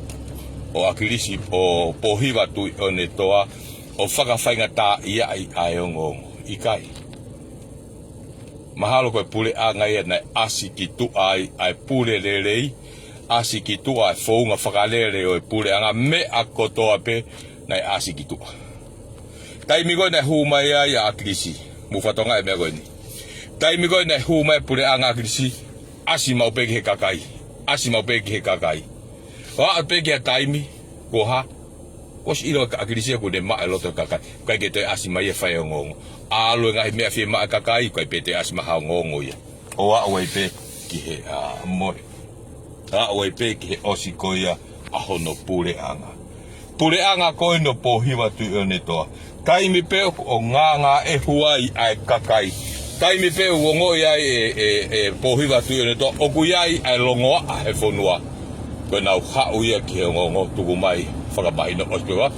ʻo ʻAkilisi ʻo Pōhiva Tuʻionetoa ʻo fakafaingataʻaʻiaʻi ʻa e ongoongo. ʻIkai. Mahalo ko e puleʻanga ia naʻe ʻasi ki tuʻa ai ʻa e pule lelei, ʻasi ki tuʻa e founga fakalele ʻo e puleʻanga, meʻa kotoa pē naʻe ʻasi ki tuʻa. Taimi ko ē naʻe hū mai ai ʻa ʻAkilisi, mou fakatokangaʻi e meʻa ko eni. Taimi ko ē naʻe hū mai e puleʻanga ʻa ʻAkilisi, ʻasi maʻu pē ki he kakai, ʻasi maʻu pē ki he kakai. ʻO aʻu pē ki ha taimi, ko e hā, kuo ʻosi ʻilo ʻe ʻAkilisi ia kuo ne maʻu e loto ʻo e kakai. ʻIkai ke toe ʻasi mai ia ʻo fai e ongoongo. ʻAlu e ngaahi meʻa fiemaʻu ʻa e kakai, ʻikai pē toe ʻasi mai ha ongoongo ia. ʻO aʻu ai pē ki he, ʻa, mole. Aʻu ai pē ki he ʻosi ko ia ʻa hono puleʻanga. Puleʻanga ko eni ʻo Pōhiva Tuʻionetoa. Taimi pē ʻoku ʻo ngāngāʻehu ai ʻa e kakai. Taimi pē ʻoku ongoʻi ai ʻe, ʻe, ʻe Pōhiva Tuʻionetoa ʻoku ʻi ai ʻa e longoaʻa he fonua, ko ʻenau haʻu ia ki he ongoongo tuku mai fakamahino ʻosi pē ʻa e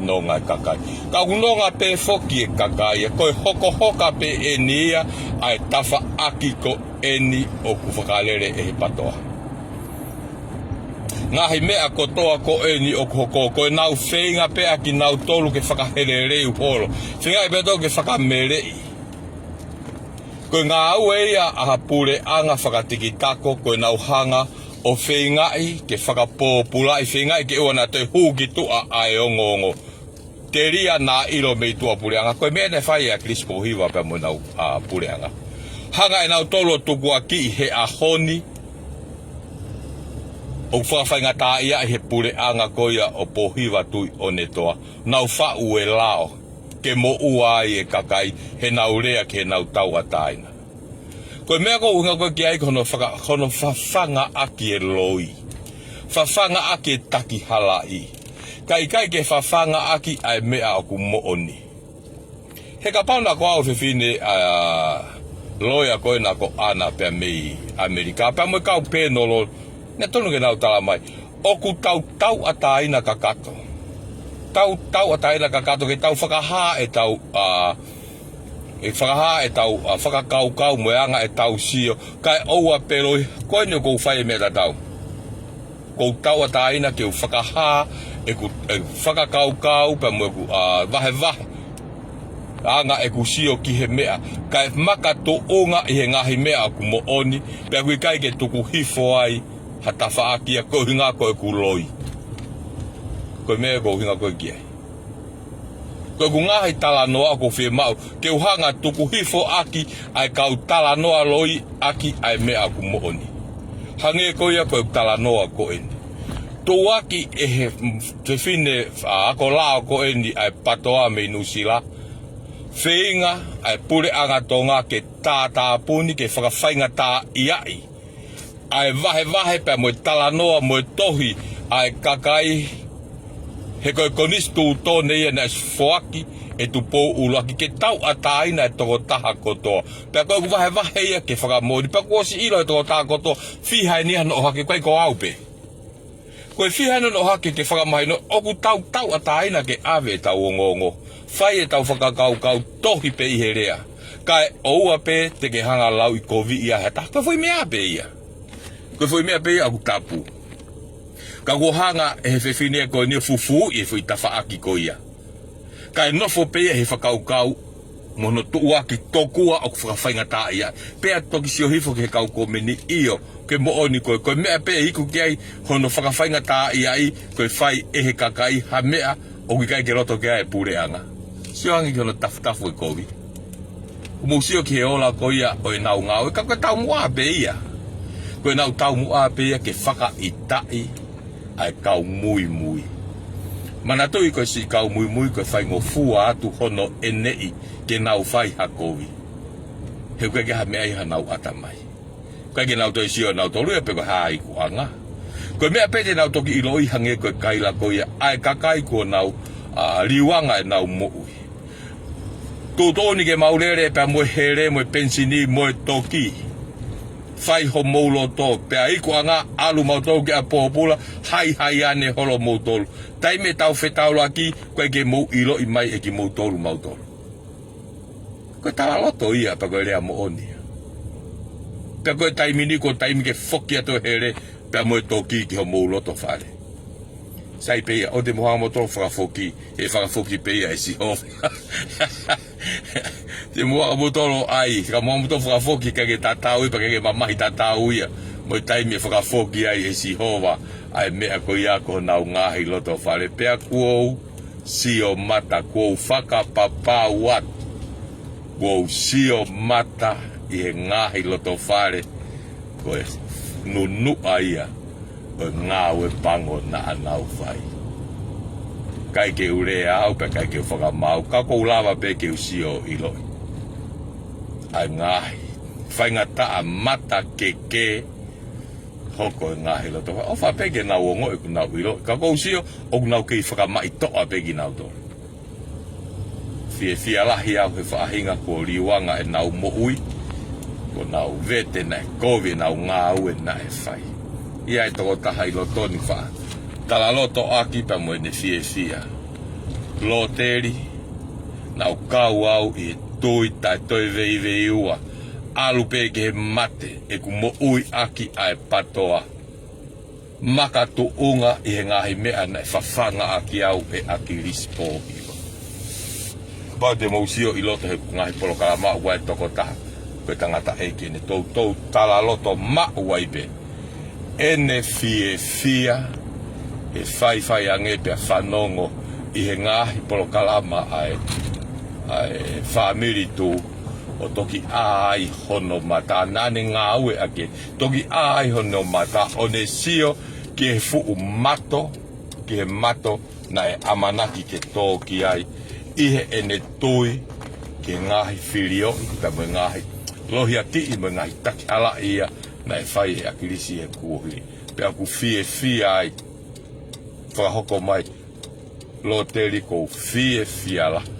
nonga ʻa e kakai. Ka ʻoku nonga pē foki e kakai ia, ko e hokohoka pē eni ia ʻa e tafaʻaki ko eni ʻoku fakalele ʻe he PATOA. Ngaahi meʻa kotoa ko eni ʻoku hoko, ko ʻenau feinga pē ʻa kinautolu ke fakahelelei holo. Feinga pē ʻe nautolu ke fakameleʻi. Ko e ngāue ia ʻa ha puleʻanga fakatikitako, ko ʻenau hanga ʻo feingaʻi ke fakapōpulaʻi, feingaʻi ke ʻoua naʻa toe hū ki tuʻa ʻa e ongoongo. Telia naʻa ʻilo mei tuʻa puleʻanga, ko e meʻa naʻe fai ʻe ʻAkilisi Pōhiva pea mo ʻenau, ʻa, puleʻanga. Hanga ʻe nautolu ʻo tukuakiʻi he ʻaho ni ʻoku fakafaingataʻaʻiaʻi he puleʻanga ko ia ʻo Pōhiva Tuʻionetoa. Nau faʻu e lao ke moʻua ai e kakai, heʻenau lea ki heʻenau tauʻatāina. Ko e meʻa ʻoku ou ʻuhinga ko ē ki ai ko hono faka-, hono fafangaʻaki e loi. Fafangaʻaki e takihalaʻi. Kae ʻikai ke fafangaʻaki ʻa e meʻa ʻoku moʻoni. He kapau naʻa ko au fefine ʻa e loea ko ē naʻa ko ʻAna pea mei ʻAmelika, pea mo e kau pēnolo, naʻe tonu ke nau tala mai. ʻOku tau tauʻatāina kakato. Tau tauʻatāina kakato ke tau fakahā ʻetau, ʻa, ʻe fakahā ʻetau, ʻa, fakakaukau mo e anga ʻetau sio, kae ʻoua pē loi, ko eni ʻoku ou fai e meʻa tatau. ʻOku ou tauʻatāina ke u fakahā ʻeku, ʻeku fakakaukau pea mo ʻeku, ʻa, vahevahe anga ʻeku sio ki he meʻa, kae makatuʻunga ʻi he ngaahi meʻa ʻoku moʻoni, pea ʻoku ʻikai ke tuku hifo ai ha tafaʻaki ia ko e ʻuhinga ko ʻeku loi. Ko e meʻa ʻoku ou ʻuhinga ko ē ki ai. Ko ʻeku ngaahi talanoa ʻoku ou fiemaʻu ke u hanga ʻo tuku hifo ʻaki ʻa e kau talanoa loi ʻaki ʻa e meʻa ʻoku moʻoni. Hangē ko ia ko ʻeku talanoa ko eni. Tuʻuaki ʻe he fefine, ʻa, ako lao ko eni ʻa e PATOA mei Nuʻusila. Feinga ʻa e puleʻanga Tonga ke tātāpuni, ke fakafaingataʻaʻiaʻi ʻa e vahevahe pea mo e talanoa mo e tohi ʻa e kakai, he ko e konisitūtone ia naʻe foaki ʻe Tupou ʻUluaki ke tauʻatāina e tokotaha kotoa. Pea ko ʻeku vahevahe ia ke fakamoʻoni, pea kuo ʻosi ʻilo ʻe he tokotaha kotoa, fiha eni hano ʻohake, ʻikai ko au pē. Ko e fiha eni hano ʻohake ke fakamahino, ʻoku tau tauʻatāina ke ʻave ʻetau ongoongo. Fai ʻetau fakakaukau, tohi pē ʻi he lea. Kae ʻoua pē te ke hanga ʻo lauʻikoviʻi ʻe ha taha. Ko e foʻi meʻa pē ia. Ko e foʻi meʻa pē ia ʻoku tapu. Ka kuo hanga ʻe he fefine ko eni ʻo fufuuʻi e foʻi tafaʻaki ko ia. Kae nofo pē ia he fakakaukau mo hono tuʻuaki tokua ʻoku fakafaingataʻaʻia. Pea toki sio hifo ki he kau komeni, ʻio, ke moʻoni ko e, ko e meʻa pē ʻe iku ki ai hono fakafaingataʻaʻia, ko e fai ʻe he kakai ha meʻa ʻoku ʻikai ke loto ki ai e puleʻanga. Sio ange ki hono tafutafu e kovi. ʻOku mou sio ki he ola ko ia ʻo ʻenau ngāue, ka ko e taumuʻa pē ia. Ko ʻenau taumuʻa pē ia ke fakaʻitaʻi ʻa e kau muimui. Manatuʻi ko e siʻi kau muimui ko e faingofua atu hono ʻeneʻi ke nau fai ha kovi. He ʻoku ʻikai ke ha meʻa ʻi hanau ʻatamai. ʻIkai ke nau toe sio nautolu ia pe ko e hā ikuʻanga. Ko e meʻa pē te nau toki ʻiloʻi hangē ko e kaila ko ia ʻa e kakai kuo nau, ʻa, liuanga ʻenau moʻui. Tuʻutuʻuni ke mau lele pea mo e hele mo e penisini mo e toki. Fai homou loto, pea ikuʻanga ʻalu mautolu ki ʻapōpula, haihai ane holo moutolu. Taimi ʻetau fetaulaki, ʻoku ʻikai ke mou ʻiloʻi mai ʻe kimoutolu mautolu. Ko e talaloto ia, pea ko e lea moʻoni ia. Pea ko e taimi ni, ko e taimi ke foki atu e hele pea mo e toki ki homou loto fale. Sai pē ia, ʻoua te mou hanga moutolu ʻo fakafoki, ʻe fakafoki pē ia ʻe Sihova. Te mou hanga moutolu ʻo ʻai, ka mou hanga moutolu ʻo fakafoki, ʻikai ke tatau ia, pea ʻikai ke mamahi tatau ia mo e taimi ʻe fakafoki ai ʻe Sihova ʻa e meʻa ko ia ko honau ngaahi loto fale. Pea kuo u sio mata, kuo u fakapapau atu. Kuo u sio mata ʻi he ngaahi loto fale, ko e nunuʻa ia ʻo e ngāue pango naʻa nau fai. ʻIkai ke u lea au, pea ʻikai ke u fakamaau, ka ʻoku ou lava pē ke u sio ʻiloʻi ʻa e ngaahi faingataʻa matakeke hoko e ngaahi loto fale. ʻOfa pē ke nau ongoʻi ʻoku nau ʻilo, ka ʻoku ou sio ʻoku nau kei fakamaʻitoʻa pē kinautolu. Fiefia lahi au he faʻahinga kuo liuanga ʻenau moʻui, kuo nau vete naʻe kovi ʻenau ngāue naʻe fai. ʻI ai e tokotaha ʻi loto ni ʻoku faʻa talaloto ʻaki pea mo ʻene fiefia. Loteli, naʻa ku kau au ʻi he tui taʻe toe veiveiua, ʻalu pē ki he mate ʻeku moʻui ʻaki ʻa e PATOA. Makatuʻunga ʻi he ngaahi meʻa naʻe fafangaʻaki au ʻe ʻAkilisi Pōhiva. Kapau te mou sio ʻi loto he ngaahi polokalama ʻoku ʻi ai e tokotaha, ko e tangataʻeiki ʻeni, toutou talaloto maʻu ai pē ʻene fiefia he faifai ange pea fanongo ʻi he ngaahi polokalama ʻa e, ʻa e Family Two, ʻo toki ʻā ai hono mata, naʻa ne ngāue ʻaki, toki ʻā ai hono mata ʻo ne sio ki he fuʻu mato, ki he mato naʻe ʻamanaki ke tō ki ai, ʻi heʻene tui ki he ngaahi filioʻi, pea mo e ngaahi Lohiakiʻi mo e ngaahi taki hala ia naʻe fai ʻe ʻAkilisi he kuohili. Pea ʻoku fiefia ai. Fakahoko mai, Loteli, ʻoku ou fiefia lahi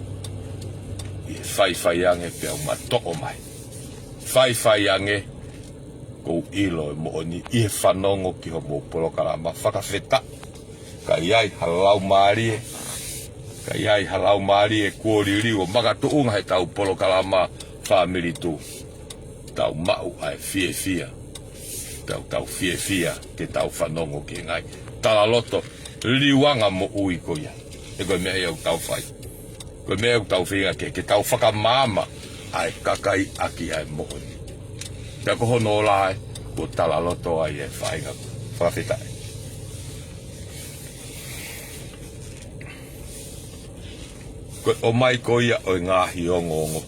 ʻi he faifai ange pea u matoʻo mai. Faifai ange, ʻoku ou ʻilo e moʻoni ʻi he fanongo ki hoʻomou polokalama. Fakafetaʻi. Ka ʻi ai ha laumālie, ka ʻi ai ha laumālie kuo liliu ʻo makatuʻunga heʻetau polokalama Family Two, tau maʻu ʻa e fiefia. Tau, tʻoku fiefia ke tau fanongo ki he ngaahi talaloto liliuanga moʻui ko ia. He ko e meʻa ia ʻoku tau fai. Ko e meʻa ʻoku tau feinga ke, ke tau fakamaama ʻa e kakai ʻaki ʻa e moʻoni. Pea ko hono ola ē, kuo talaloto ai e faʻahinga. Fakafetaʻi. Ko e ʻomai ko ia ʻo e ngaahi ongoongo,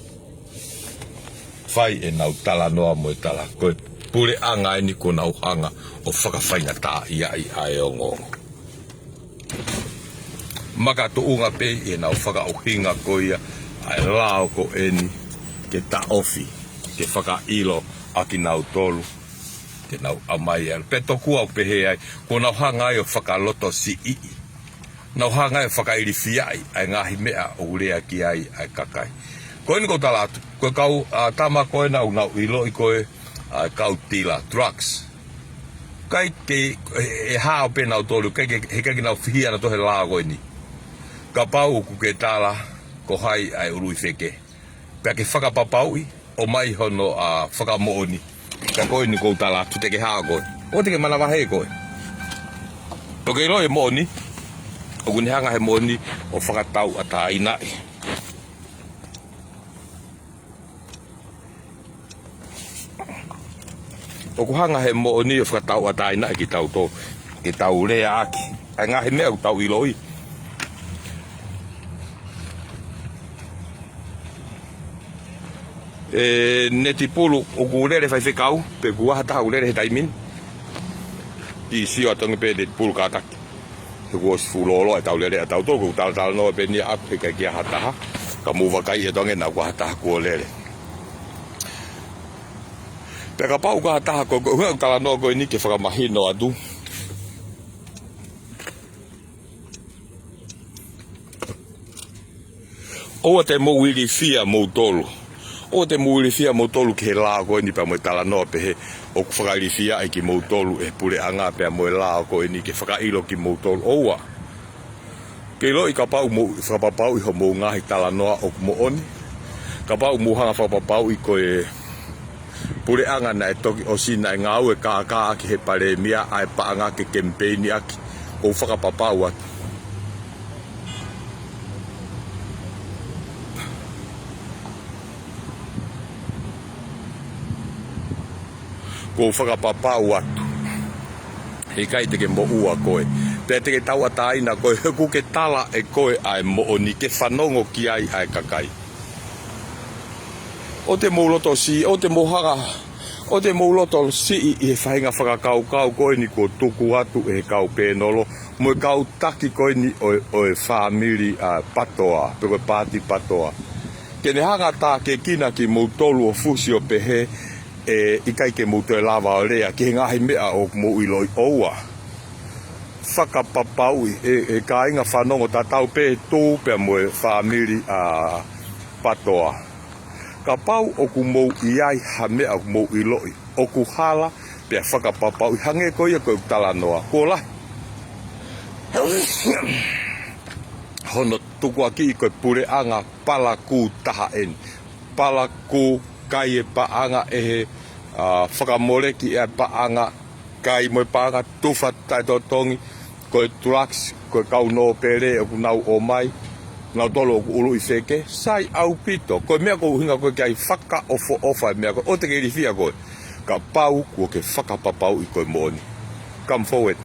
fai ʻenau talanoa mo e tala, ko e puleʻanga eni kuo nau hanga ʻo fakafaingataʻaʻiaʻi ʻa e ongoongo. Makatuʻunga pē ʻi heʻenau fakaʻuhinga ko ia ʻa e lao ko eni ke taʻofi, ke fakaʻilo ʻa kinautolu, ke nau ʻomai ʻa e, pea tokua ʻoku pehē ai, kuo nau hanga ai ʻo fakalotosiʻi, nau hanga ai ʻo fakailifiaʻi ʻa e ngaahi meʻa ʻoku lea ki ai ʻa e kakai. Ko eni ʻoku ou tala atu, ko e kau, ʻa, tama ko ena ʻoku nau ʻiloʻi ko e, ʻa, kau tila drugs. ʻIkai ke, ʻe, ʻe hao pē nautolu, ʻikai ke, heʻikai ke nau fihia nautolu he lao ko eni. Kapau ʻoku ke tala ko hai ʻa e ʻuluʻi feke, pea ke fakapapauʻi, ʻomai hono, ʻa, fakamoʻoni. Ka ko eni ʻoku ou tala atu, te ke hao koe. ʻOua te ke manavahē koe. ʻOku ke ʻilo e moʻoni, ʻoku ne hanga he moʻoni ʻo fakatauʻatāinaʻi. ʻOku hanga he moʻoni ʻo fakatauʻatāinaʻi kitautolu, ke tau leaʻaki ʻa e ngaahi meʻa ʻoku tau ʻiloʻi. ʻE, netipulu, ʻoku lele faifekau, pe kuo ʻi ai ha taha ʻoku lele he taimi ni? Kiʻi sio atu ange pē netipulu kātaki. He kuo ʻosi fuʻu lōloa ʻetau lele ʻatautolu, ʻoku ou talatalanoa pē eni ʻaʻaku, heʻikai ke ʻi ai ha taha. Ka mou vakaiʻi atu ange naʻa ʻoku ʻi ai ha taha kuo lele. Pea kapau ʻoku ʻi ai ha taha, ko, ko, ʻoku ou talanoa ko eni ke fakamahino atu. ʻOua te mou ilifia moutolu. ʻOua te mou ilifia moutolu ki he lao ko eni pea mo e talanoa pehē ʻoku fakailifiaʻi kimoutolu ʻe he puleʻanga pea mo e lao ko eni ke fakaʻilo kimoutolu. ʻOua. Ke ʻiloʻi kapau mou fakapapauʻi hoʻomou ngaahi talanoa ʻoku moʻoni. Kapau mou hanga fakapapauʻi ko e puleʻanga naʻe toki ʻosi naʻe ngāue kākā ʻaki he palēmia ʻa e paʻanga ke kemipeini ʻaki, ʻoku ou fakapapau atu. ʻOku ou fakapapau atu. Heʻikai te ke moʻua koe. Pea te ke tauʻatāina koe, he ʻoku ke tala ʻe koe ʻa e moʻoni ke fanongo ki ai ʻa e kakai. ʻOua te mou loto siʻi, ʻoua te mou hanga, ʻoua te mou loto siʻi ʻi he faʻahinga fakakaukau ko eni kuo tuku atu ʻe he kau pēnolo, mo e kau taki ko eni ʻo e, ʻo e fāmili ʻa Patoa, pe ko e paati Patoa. Ke ne hanga ʻo tākiekina kimoutolu ʻo fusi ʻo pehē, ʻe ʻikai ke mou toe lava ʻo lea ki he ngaahi meʻa ʻoku mou ʻiloʻi, ʻoua. Fakapapauʻi, ʻe, ʻe kāinga fanongo, tatau pē Tū pea mo e fāmili ʻa Patoa. Kapau ʻoku mou ʻi ai ha meʻa ʻoku mou ʻiloʻi ʻoku hala, pea fakapapauʻi, hangē ko ia ko ʻeku talanoa. Kuo lahi hono tukuakiʻi ko e puleʻanga palakū taha eni. Palakū, kai e paʻanga ʻe he, ʻa, fakamoleki e paʻanga, kai mo e paʻanga, tufa taʻetotongi, ko e tulakisi, ko e kau nōpele ʻoku nau ō mai, nautolu ʻoku ʻuluʻi feke, sai ʻaupito. Ko e meʻa ʻoku ou ʻuhinga ko ē ki ai, fakaʻofoʻofa e meʻa ko ē, ʻoua te ke ilifia koe. Kapau kuo ke fakapapauʻi ko e moʻoni. Come forward.